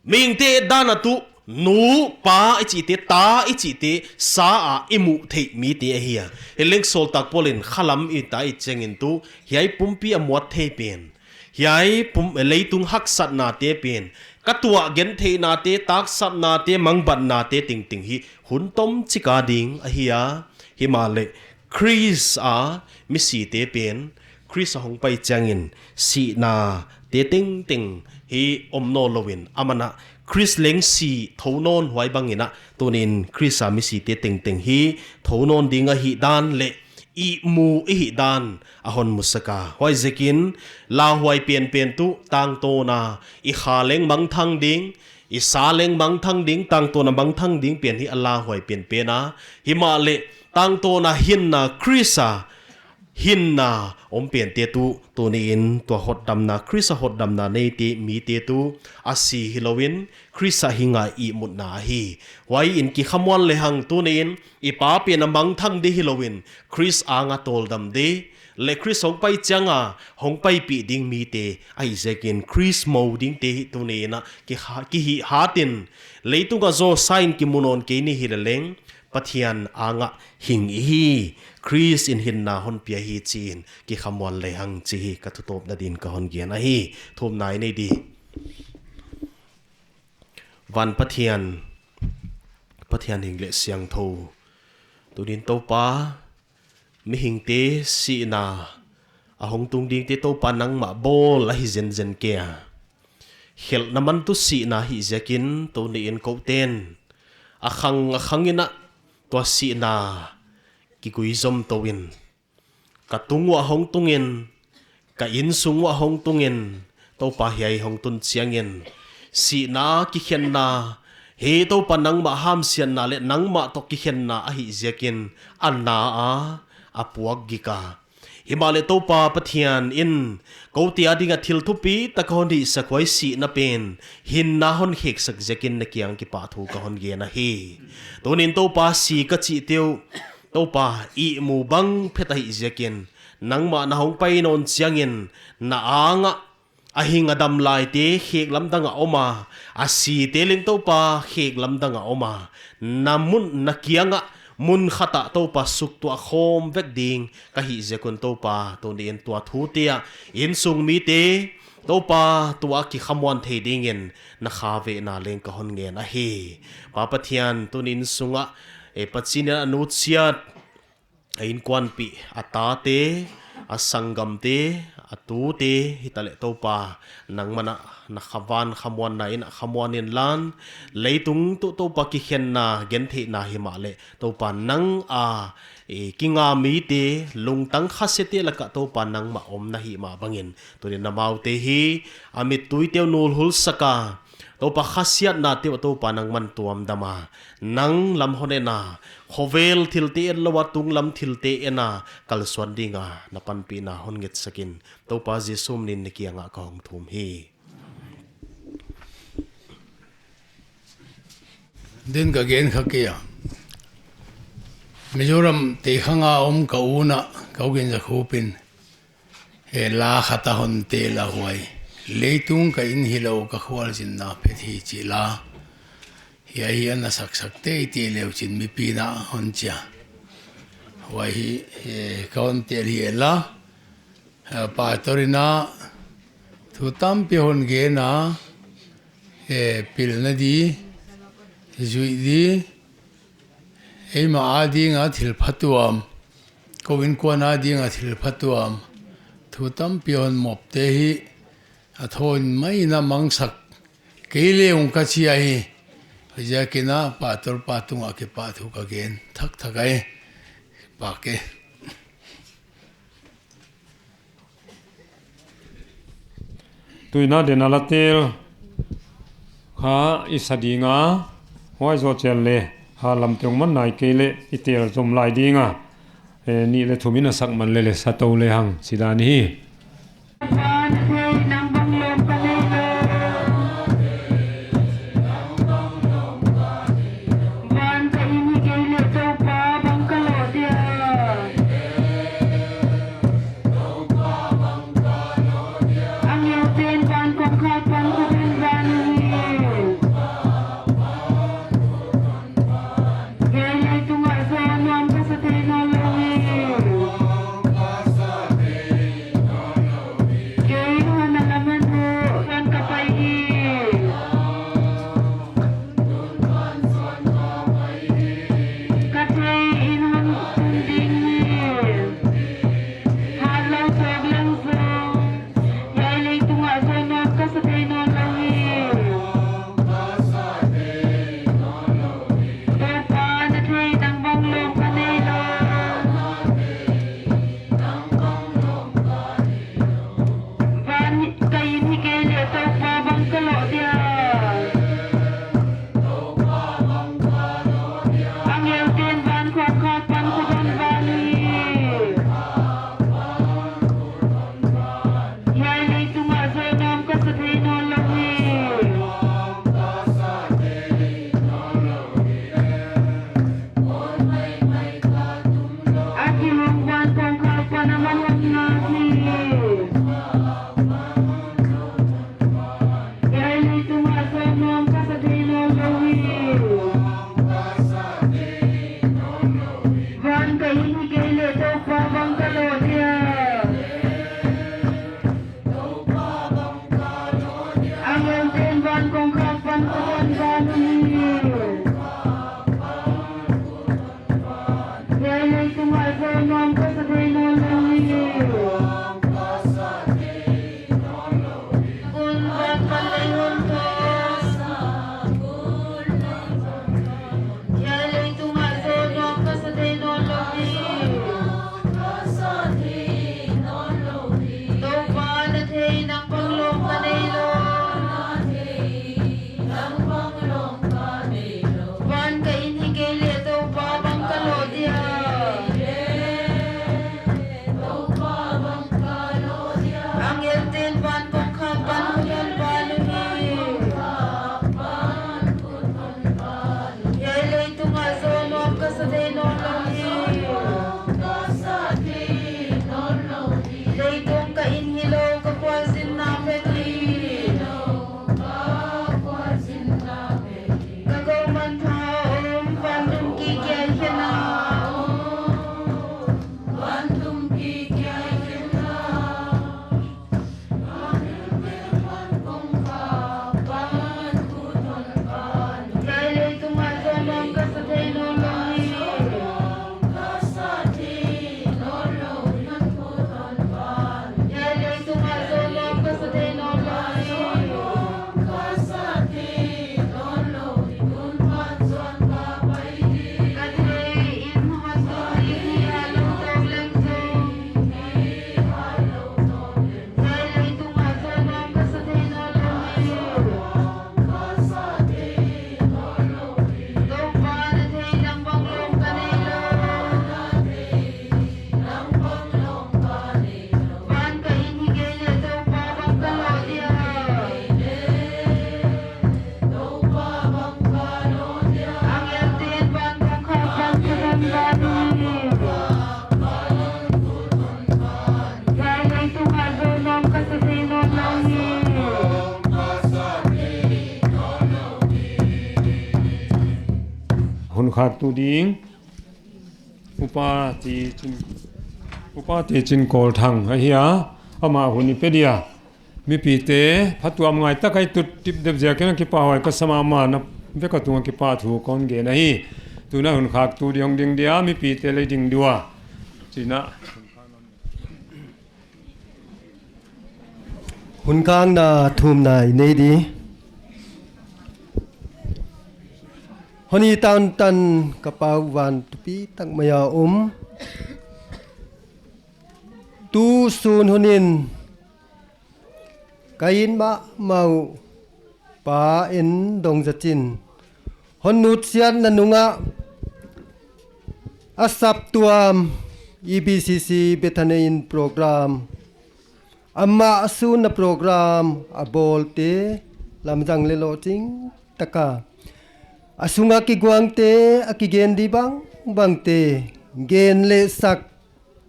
mihingte et dan a tuh, nu, pa i chihte, ta i chihte sa a i muh theih mite ahi a. Hileleng Sawltak Paul in khalam i ta i chiangin tuh, hiai pumpi a muat thei pen, hiai pum, leitung haksatnate pen, ka tuah gentheihnate, taksapnate, mangbatnate tengteng hi hun tomchik a ding ahi a. Himahleh Khrist a misite pen, Khrist a hongpai chiangin sihnate tengteng hi om nawn louin, aman a Khrist leng si thou nawn huai bangin a, tuni'n Khrist a misite tengteng hi thou nawn ding ahihdan leh ihmu ihihdan a hon musak a. Huaiziakin lauhuai penpen tuh tangtawn a i kha leng mangthang ding, i sa leng mangthang ding, tangtawn a mangthang ding pen hi a lauhuai penpen a. Himahleh tangtawn a hinna, Khrist a hinna om pente tuh, tuni'n tua hotdamna, Khrist a hotdamna neite mite tuh a si hilouin, Khrist a hing a ihmutna ahi. Huaiin kikhamuan lehang tuni'n i pa pen a mangthang di hilouin, Khrist anga tawldam di leh Khrist hongpai chiang a hongpaipih ding mite ahih ziakin, Khrist mou dingte hi tuni'n a kihih hatin, leitung a zaw sa in kimu nawn kei ni hileleng, Pathian anga hing i hi, Khrist in hinna hon pia hi chi'n kikhamuan lehang chi hi ka thutawpna din ka hon gen ahi. Thumna i nei di. Van Pathian, Pathian hing leh siangthou, tuni'n Toupa, Mihingte sihna a hong tung dingte Toupa nangmah bawl ahi zenzen kei a. Khelhna man tuh sihna ahih ziakin tuni'n kote'n a khang a khang in ah tua sihna kiguizom tou in, ka tung uah hong tung in, ka innsung uah hong tung in, Toupa hiai hong tun chiangin sihna kikhenna, hi Toupa nangmah hamsiatna leh nangmah toh kikhenna ahih ziakin a na a, a puak gik a. Himahleh Toupa Pathian in koute a ding a thil thupi tak a hon hihsak huai sihna pen hinna hon kheksak ziakin na kiang kipahthu ka hon gen ahi. Tuni'n Toupa, si ka chihte uh Toupa ihmu bang phet ahih ziakin nangmah na hong pai nawn chiangin na angah a hing a dam laite khek lamdang a om a, a site leng Toupa khek lamdang a om a, na mun na kiangah mun khat ah Toupa suktuah khawm vek ding ka hih ziak un Toupa, tuni'n tua thute ah innsung mite Toupa tua kikhamuan thei dingin na kha vehna leng ka hon ngen ahi. Pa Pathian, tuni'n innsung ah, e, Pa Chin in a nusiat, a innkuanpih, a tate, a sanggamte, a tute hitaleh Toupa, nangmah na khavan khamuanna in a khamuan inla, leitung tuh Toupa kikhenna gentheihna himahleh Toupa nang a, e, kinga mite, lungtang khasiate lakah Toupa nangmah om na hih mah bangin, tuni'n amaute hi a mittuite uh nulhulsak a, Toupa khasiatnate uh Toupa nangman tuamdam a, nang lam hon en a, khovel thilte en lou a tunglam thilte en a, kalsuan ding a na panpihna hon ngetsak in, Toupa Jesu min in na kiangah ka hong thum hi. Din ka gen kha kei a. Mizoram te khang a om ka u na, ka u Ginzakhup in, e, la khat a hon tel a, huai leitung ka inn hilou, ka khualzinna phet hi chih la. Hiai hi ana saksak teitei leu chin mipi'n a hon chi a. Huai hi, e, ka hon tel hi e la. E, Pastor in a thu tampi hon gen a, e, pilna di, zuih di, eimah a ding a thil phatuam, kou innkuan a ding a thil phatuam, thu tampi hon mawpte hi a thawn mai in a mangsak kei leng ka chi ahi. Huaiziakin a Pastor pa tungah kipahthu ka gen thakthak ahi. Pak e. Tuin a den a la tel kha i sa ding a, huai zoh chiang leh ha lam teng man nai kei leh i tel zom lai ding a, e, nih leh thum in a sak man leh leh sa tou lehang chih dan hi. Khaktu ding, Upa Ti Chin, Upa Ti Chin Kawl Thang ahi a, amah hun i pe dia. Mipite, phatuam ngai tak a i tut dipdep ziakin a kipahuai ka sa mahmah a, na vek a tung a kipahthu kon gen ahi. Tuna hun khaktu ding hong ding dia, mipite lei ding dua. China. Hun khakna thumna i nei di. Hon it tawntan ka Pa uh van tupi tak mai a om. Tu sun hun in ka it mahmah uh Pa En Dong Za Chin hon nutsiatna nung ah a saptuam E B C C Bethany in program, amah a sunna program a bawlte lamzang leh lohching tak a, a sung a kiguangte, a kigen di bangbangte gen leh sak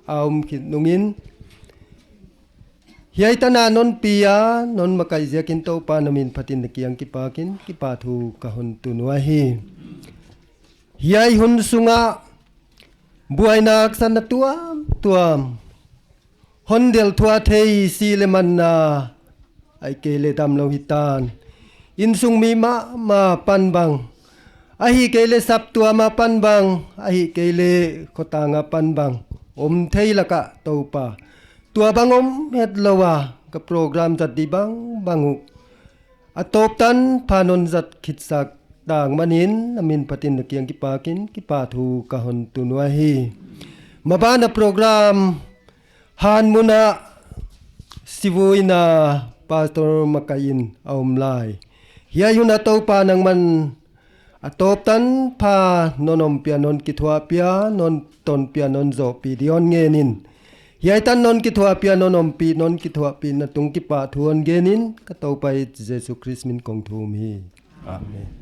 a om khit nungin, hiai tan a non pi a, non makaih ziakin Toupa na min phatin na kiang kipakin kipahthu ka hon tun uhi. Hiai hun sung ah buaina haksatna tuamtuam hon delh thuah thei, si leh manna, ahihkeileh damlou hitan, innsung mi mahmah apan bang, ahihkeileh saptuam apan bang, ahihkeileh khotang apan bang om thei lak ah Toupa, tua bang om hetlou a ka program zat di bangbang uh a tawptan pha non zat khitsak tak manin, na min phatin na kiang kipakin kipahthu ka hon tun uhi. Maban a program han mun ah sivuina Pastor makaih in a om lai. Hiai hun a Toupa nangman a tawptan pha non ompih a, non kithuahpih a, non tonpih a, non zohpih di hon ngen in. Hiai tan non kithuahpih a, non ompih, non kithuahpihna tung kipahthu hon gen in, ka Toupa Jesu Khrist min kong thum hi. Amen.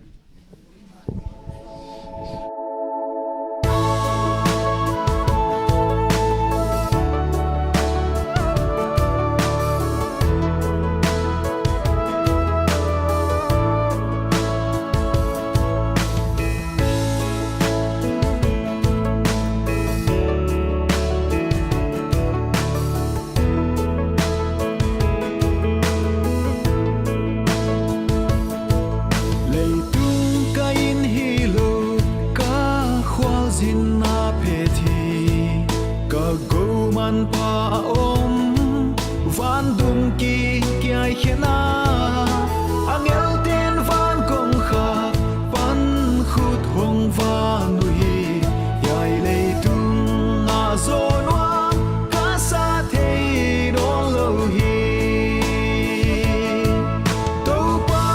Leitung ka in hilou, ka khualzin a phet hi, ka gou manpha a om, van dum kikiai khen a, angel ten van kongkhak pan khut hong van uhi. Hiai leitung a zaw nuam ka sa thei nawnlou hi. Toupa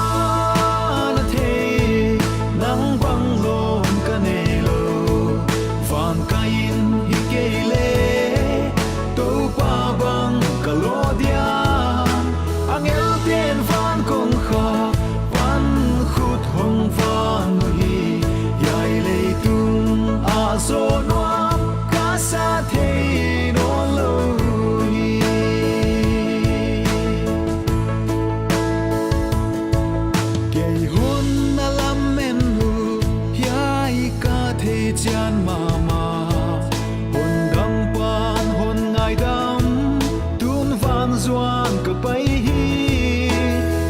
na thei, nang bang lawm ka neilou. Van ka in hi kei leh Toupa bang ka law diam. Angel ten van kongkhak pan khut hong van uhi. Hiai leitung a zaw nuam ka sa thei nawnlou hi. Kei hon na lamen uh, hiai ka thei chian mahmah. Hon dam pan hon ngaidam, tun van zuan ka pai hi.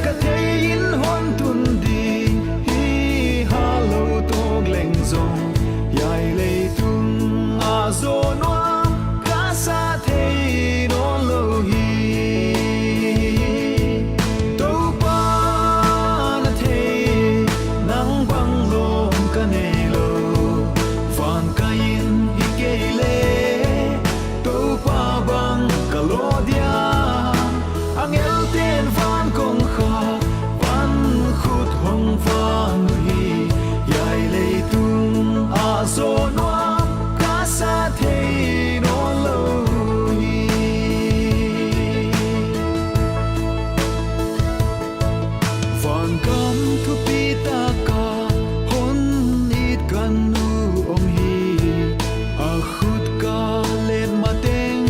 Ka thei in hon tun ding hi, halou tawk leng zong, hiai leitung a zaw nuam ka sa thei nawnlou hi. Toupa na thei, nang bang lawm ka neilou. Van ka in hi kei leh Toupa bang ka law diam. Angel ten van kongkhak pan khut hong van uhi. Hiai leitung a zaw nuam ka sa thei nawnlou hi. Van gam thupi tak a hon it ka nu om hi. A khut ka let mateng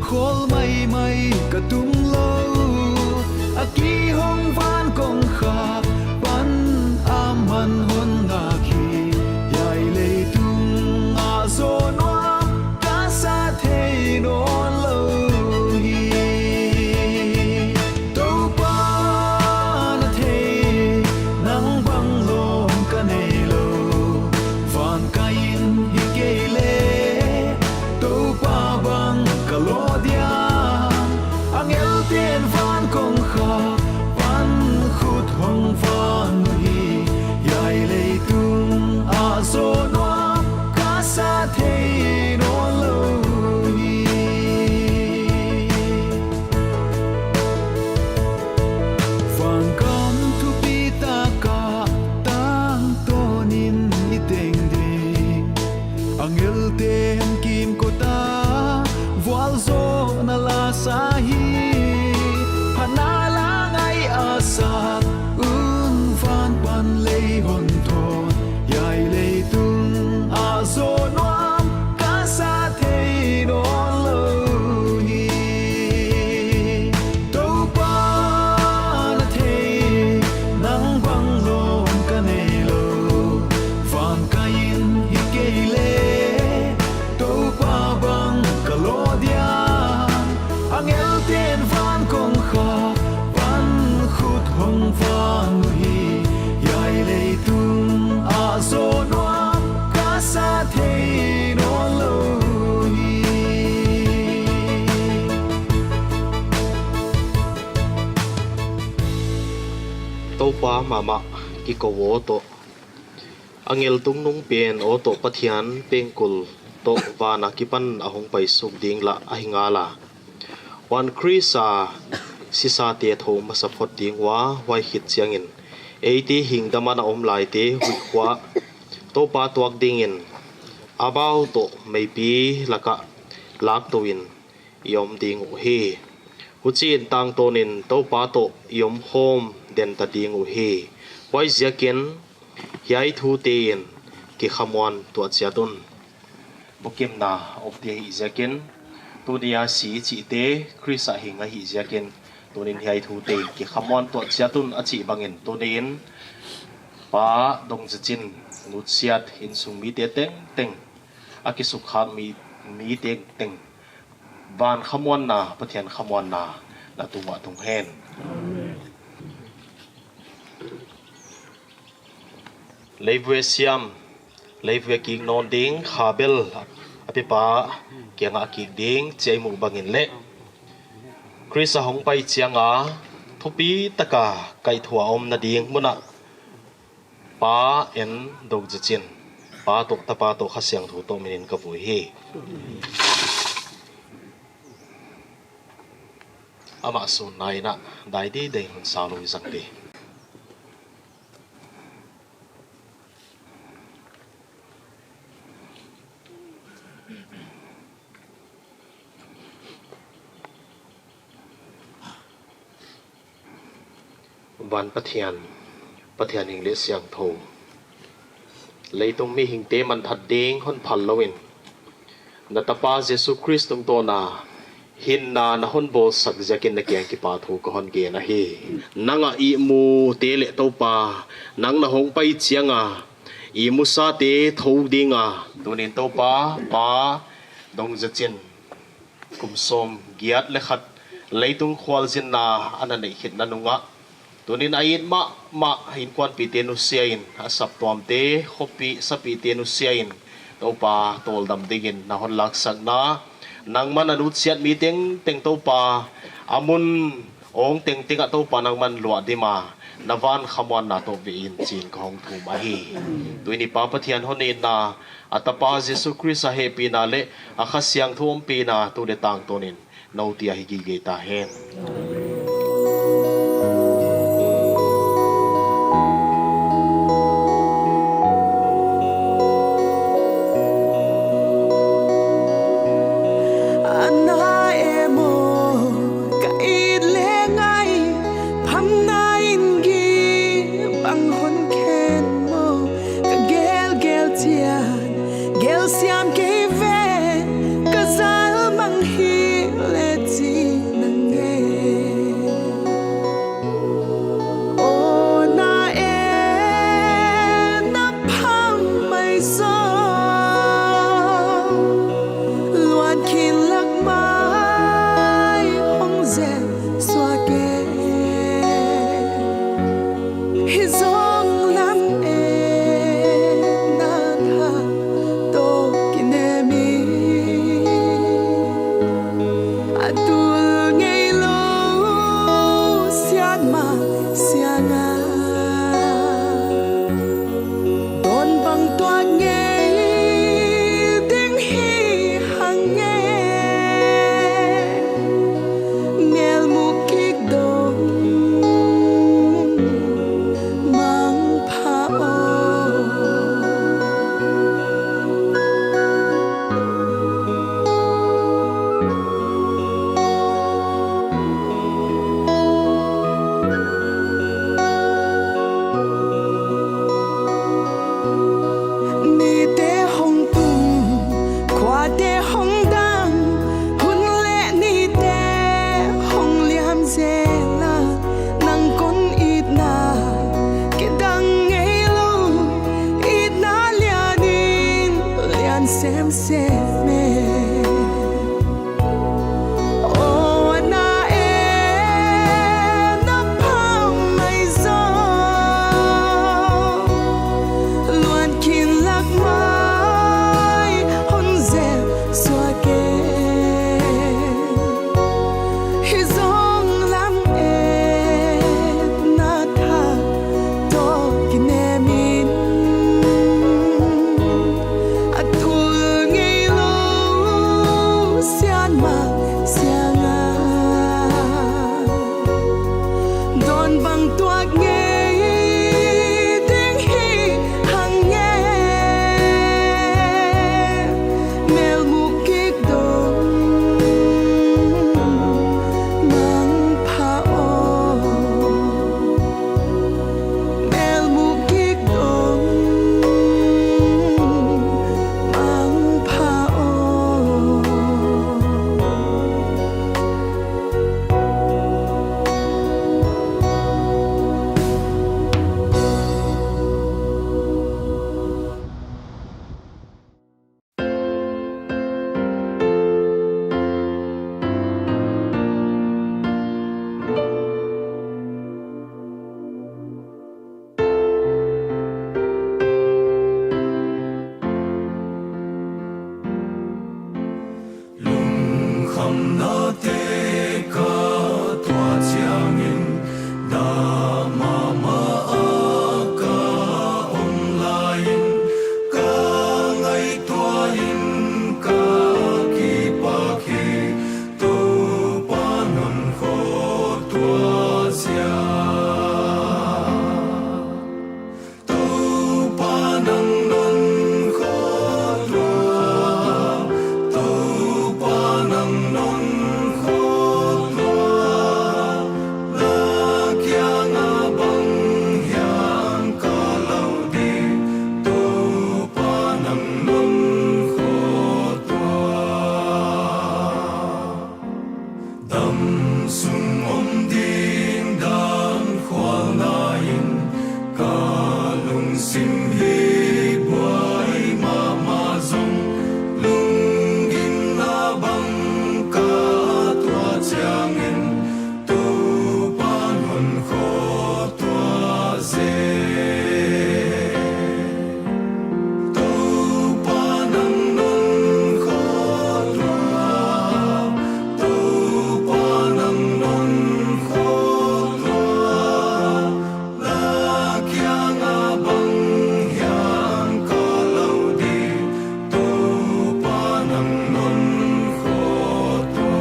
khawl maimai ka tum lou. A ki hong van kongkhak pan aman hon ngak hi. Hiai Sa hi, phatna la ngai a sak un van pan lei hon thawn, hiai leitung a zoh nuam ka sa thei nawnlou hi. Toupa na thei, nang bang lawm ka neilou, van kai in hi kei leh, Toupa bang ka lawh dia, angel ten van kongkhak pan khut hong vang uhi, hiai leitung a zoh nuam ka sa thei nawnlou hi. Toupa mahmah kikou aw toh, angel tungnung pen aw toh, Pathian pengkul toh van a kipan a hong paisuk ding lah ahi ngala. Huan Khrist a sisate thou masa phot ding ua, huai khit chiangin eite hing dam a na om laite huihkhuah Toupa tuak dingin a bau toh meipi laka lak tou in i om ding uhi. Huchiin tangtawnin Toupa toh i om khawm den ta ding uhi. Huaiziakin hiai thutein kikhamuan tuah chiat un. Bukimna omte ahih ziakin, tuni a si chihte Khrist a hing ahih ziakin, tunin hiai thutein kikhamuan tuah chiat un a chih bangin, tuniin Pa Dongzachin nutsiat, insung mite tengteng, a kisukkhak mi, mi tengteng, van khamuanna, Pathian khamuanna na tungah tung hen. Leivui siam, leivui kik nawn ding, kha bel a pipa kiangah kik ding, chiai muh bangin leh Khrist a hong pai chianga thupi taka kaihthua omna ding muna Pa N Dongzachin, Pa toh Tapa toh Kha Siangthou toh minin ka vui hi. Amah sunna in a dai di dai hun sa lui zang di. Van Pathian, Pathian hing leh siangthou, leitung mihingte manthat ding hon phal louin, na Tapa Jesu Khrist tungtawna hinna na hon bawlsak ziakin na kiang kipahthu ka hon gen ahi. Nang a ihmute leh Toupa, nang na hong pai chianga ihmusate thou dinga, tunin Toupa, Pa Dongzachin kum sawmgiat leh khat leitung khualzinna ana neih khitna nungah, tunin a it mahmah inkuanpihte nusiain, a saptuamte, khopi sapihte nusiain, Toupa tawldam dingin na hon laksakna, nangman a nutsiat mi tengteng Toupa, a mun awng tengteng ah Toupa nangman luah dima, na van khamuanna toh ve in chiin ka hong thum ahi. Tuin i Pa Pathian hon itna, a Tapa Jesu Khrist a hehpihna leh a Kha Siangthou ompihna tu leh tangtawnin nou tia hi gige ta hen. Ana emaw, ka it leh ngai, phamna in gim bang hon khen maw, ka gelgel chiat, gel siam kei ve, ka zal mang hi leh chi nang e. Tuak ngei ding hi hang e, melmuh kik dong mangpha aw, melmuh kik dong mangpha aw. Lungkhamnate ka tuah chiangin, dah mahmah a ka om laiin, ka ngaihtuahin ka kipak hi, Toupa non khawtuah ziak. Toupa nang non khawtuah, Toupa nang non khawtuah, na kiangah bang hiam ka lau ding, Toupa nang non khawtuah. Damsung om ding dan khualna in ka lungsim hi buai mahmah zong, lunggimna bang ka tuah chiangin Toupa non khawtuah zel. Toupa nang non khawtuah, Toupa nang non khawtuah, na kiangah bang hiam ka lau ding, Toupa nang non khawtuah.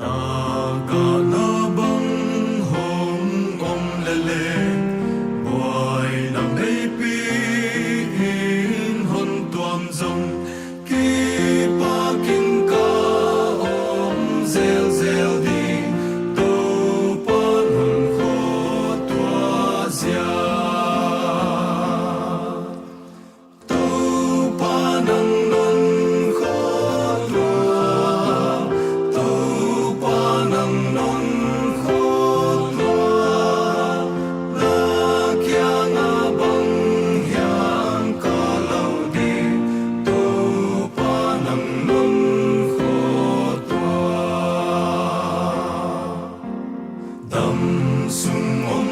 Tagahna bang hong om leleng, buaina neipi in hon tuam zong, kipakin ka om zelzel ding, Toupa non khawtuah ziak. Toupa nang non khawtuah, Toupa nang non khawtuah, na kiangah bang hiam ka lau ding, Toupa nang non khawtuah. Damsung om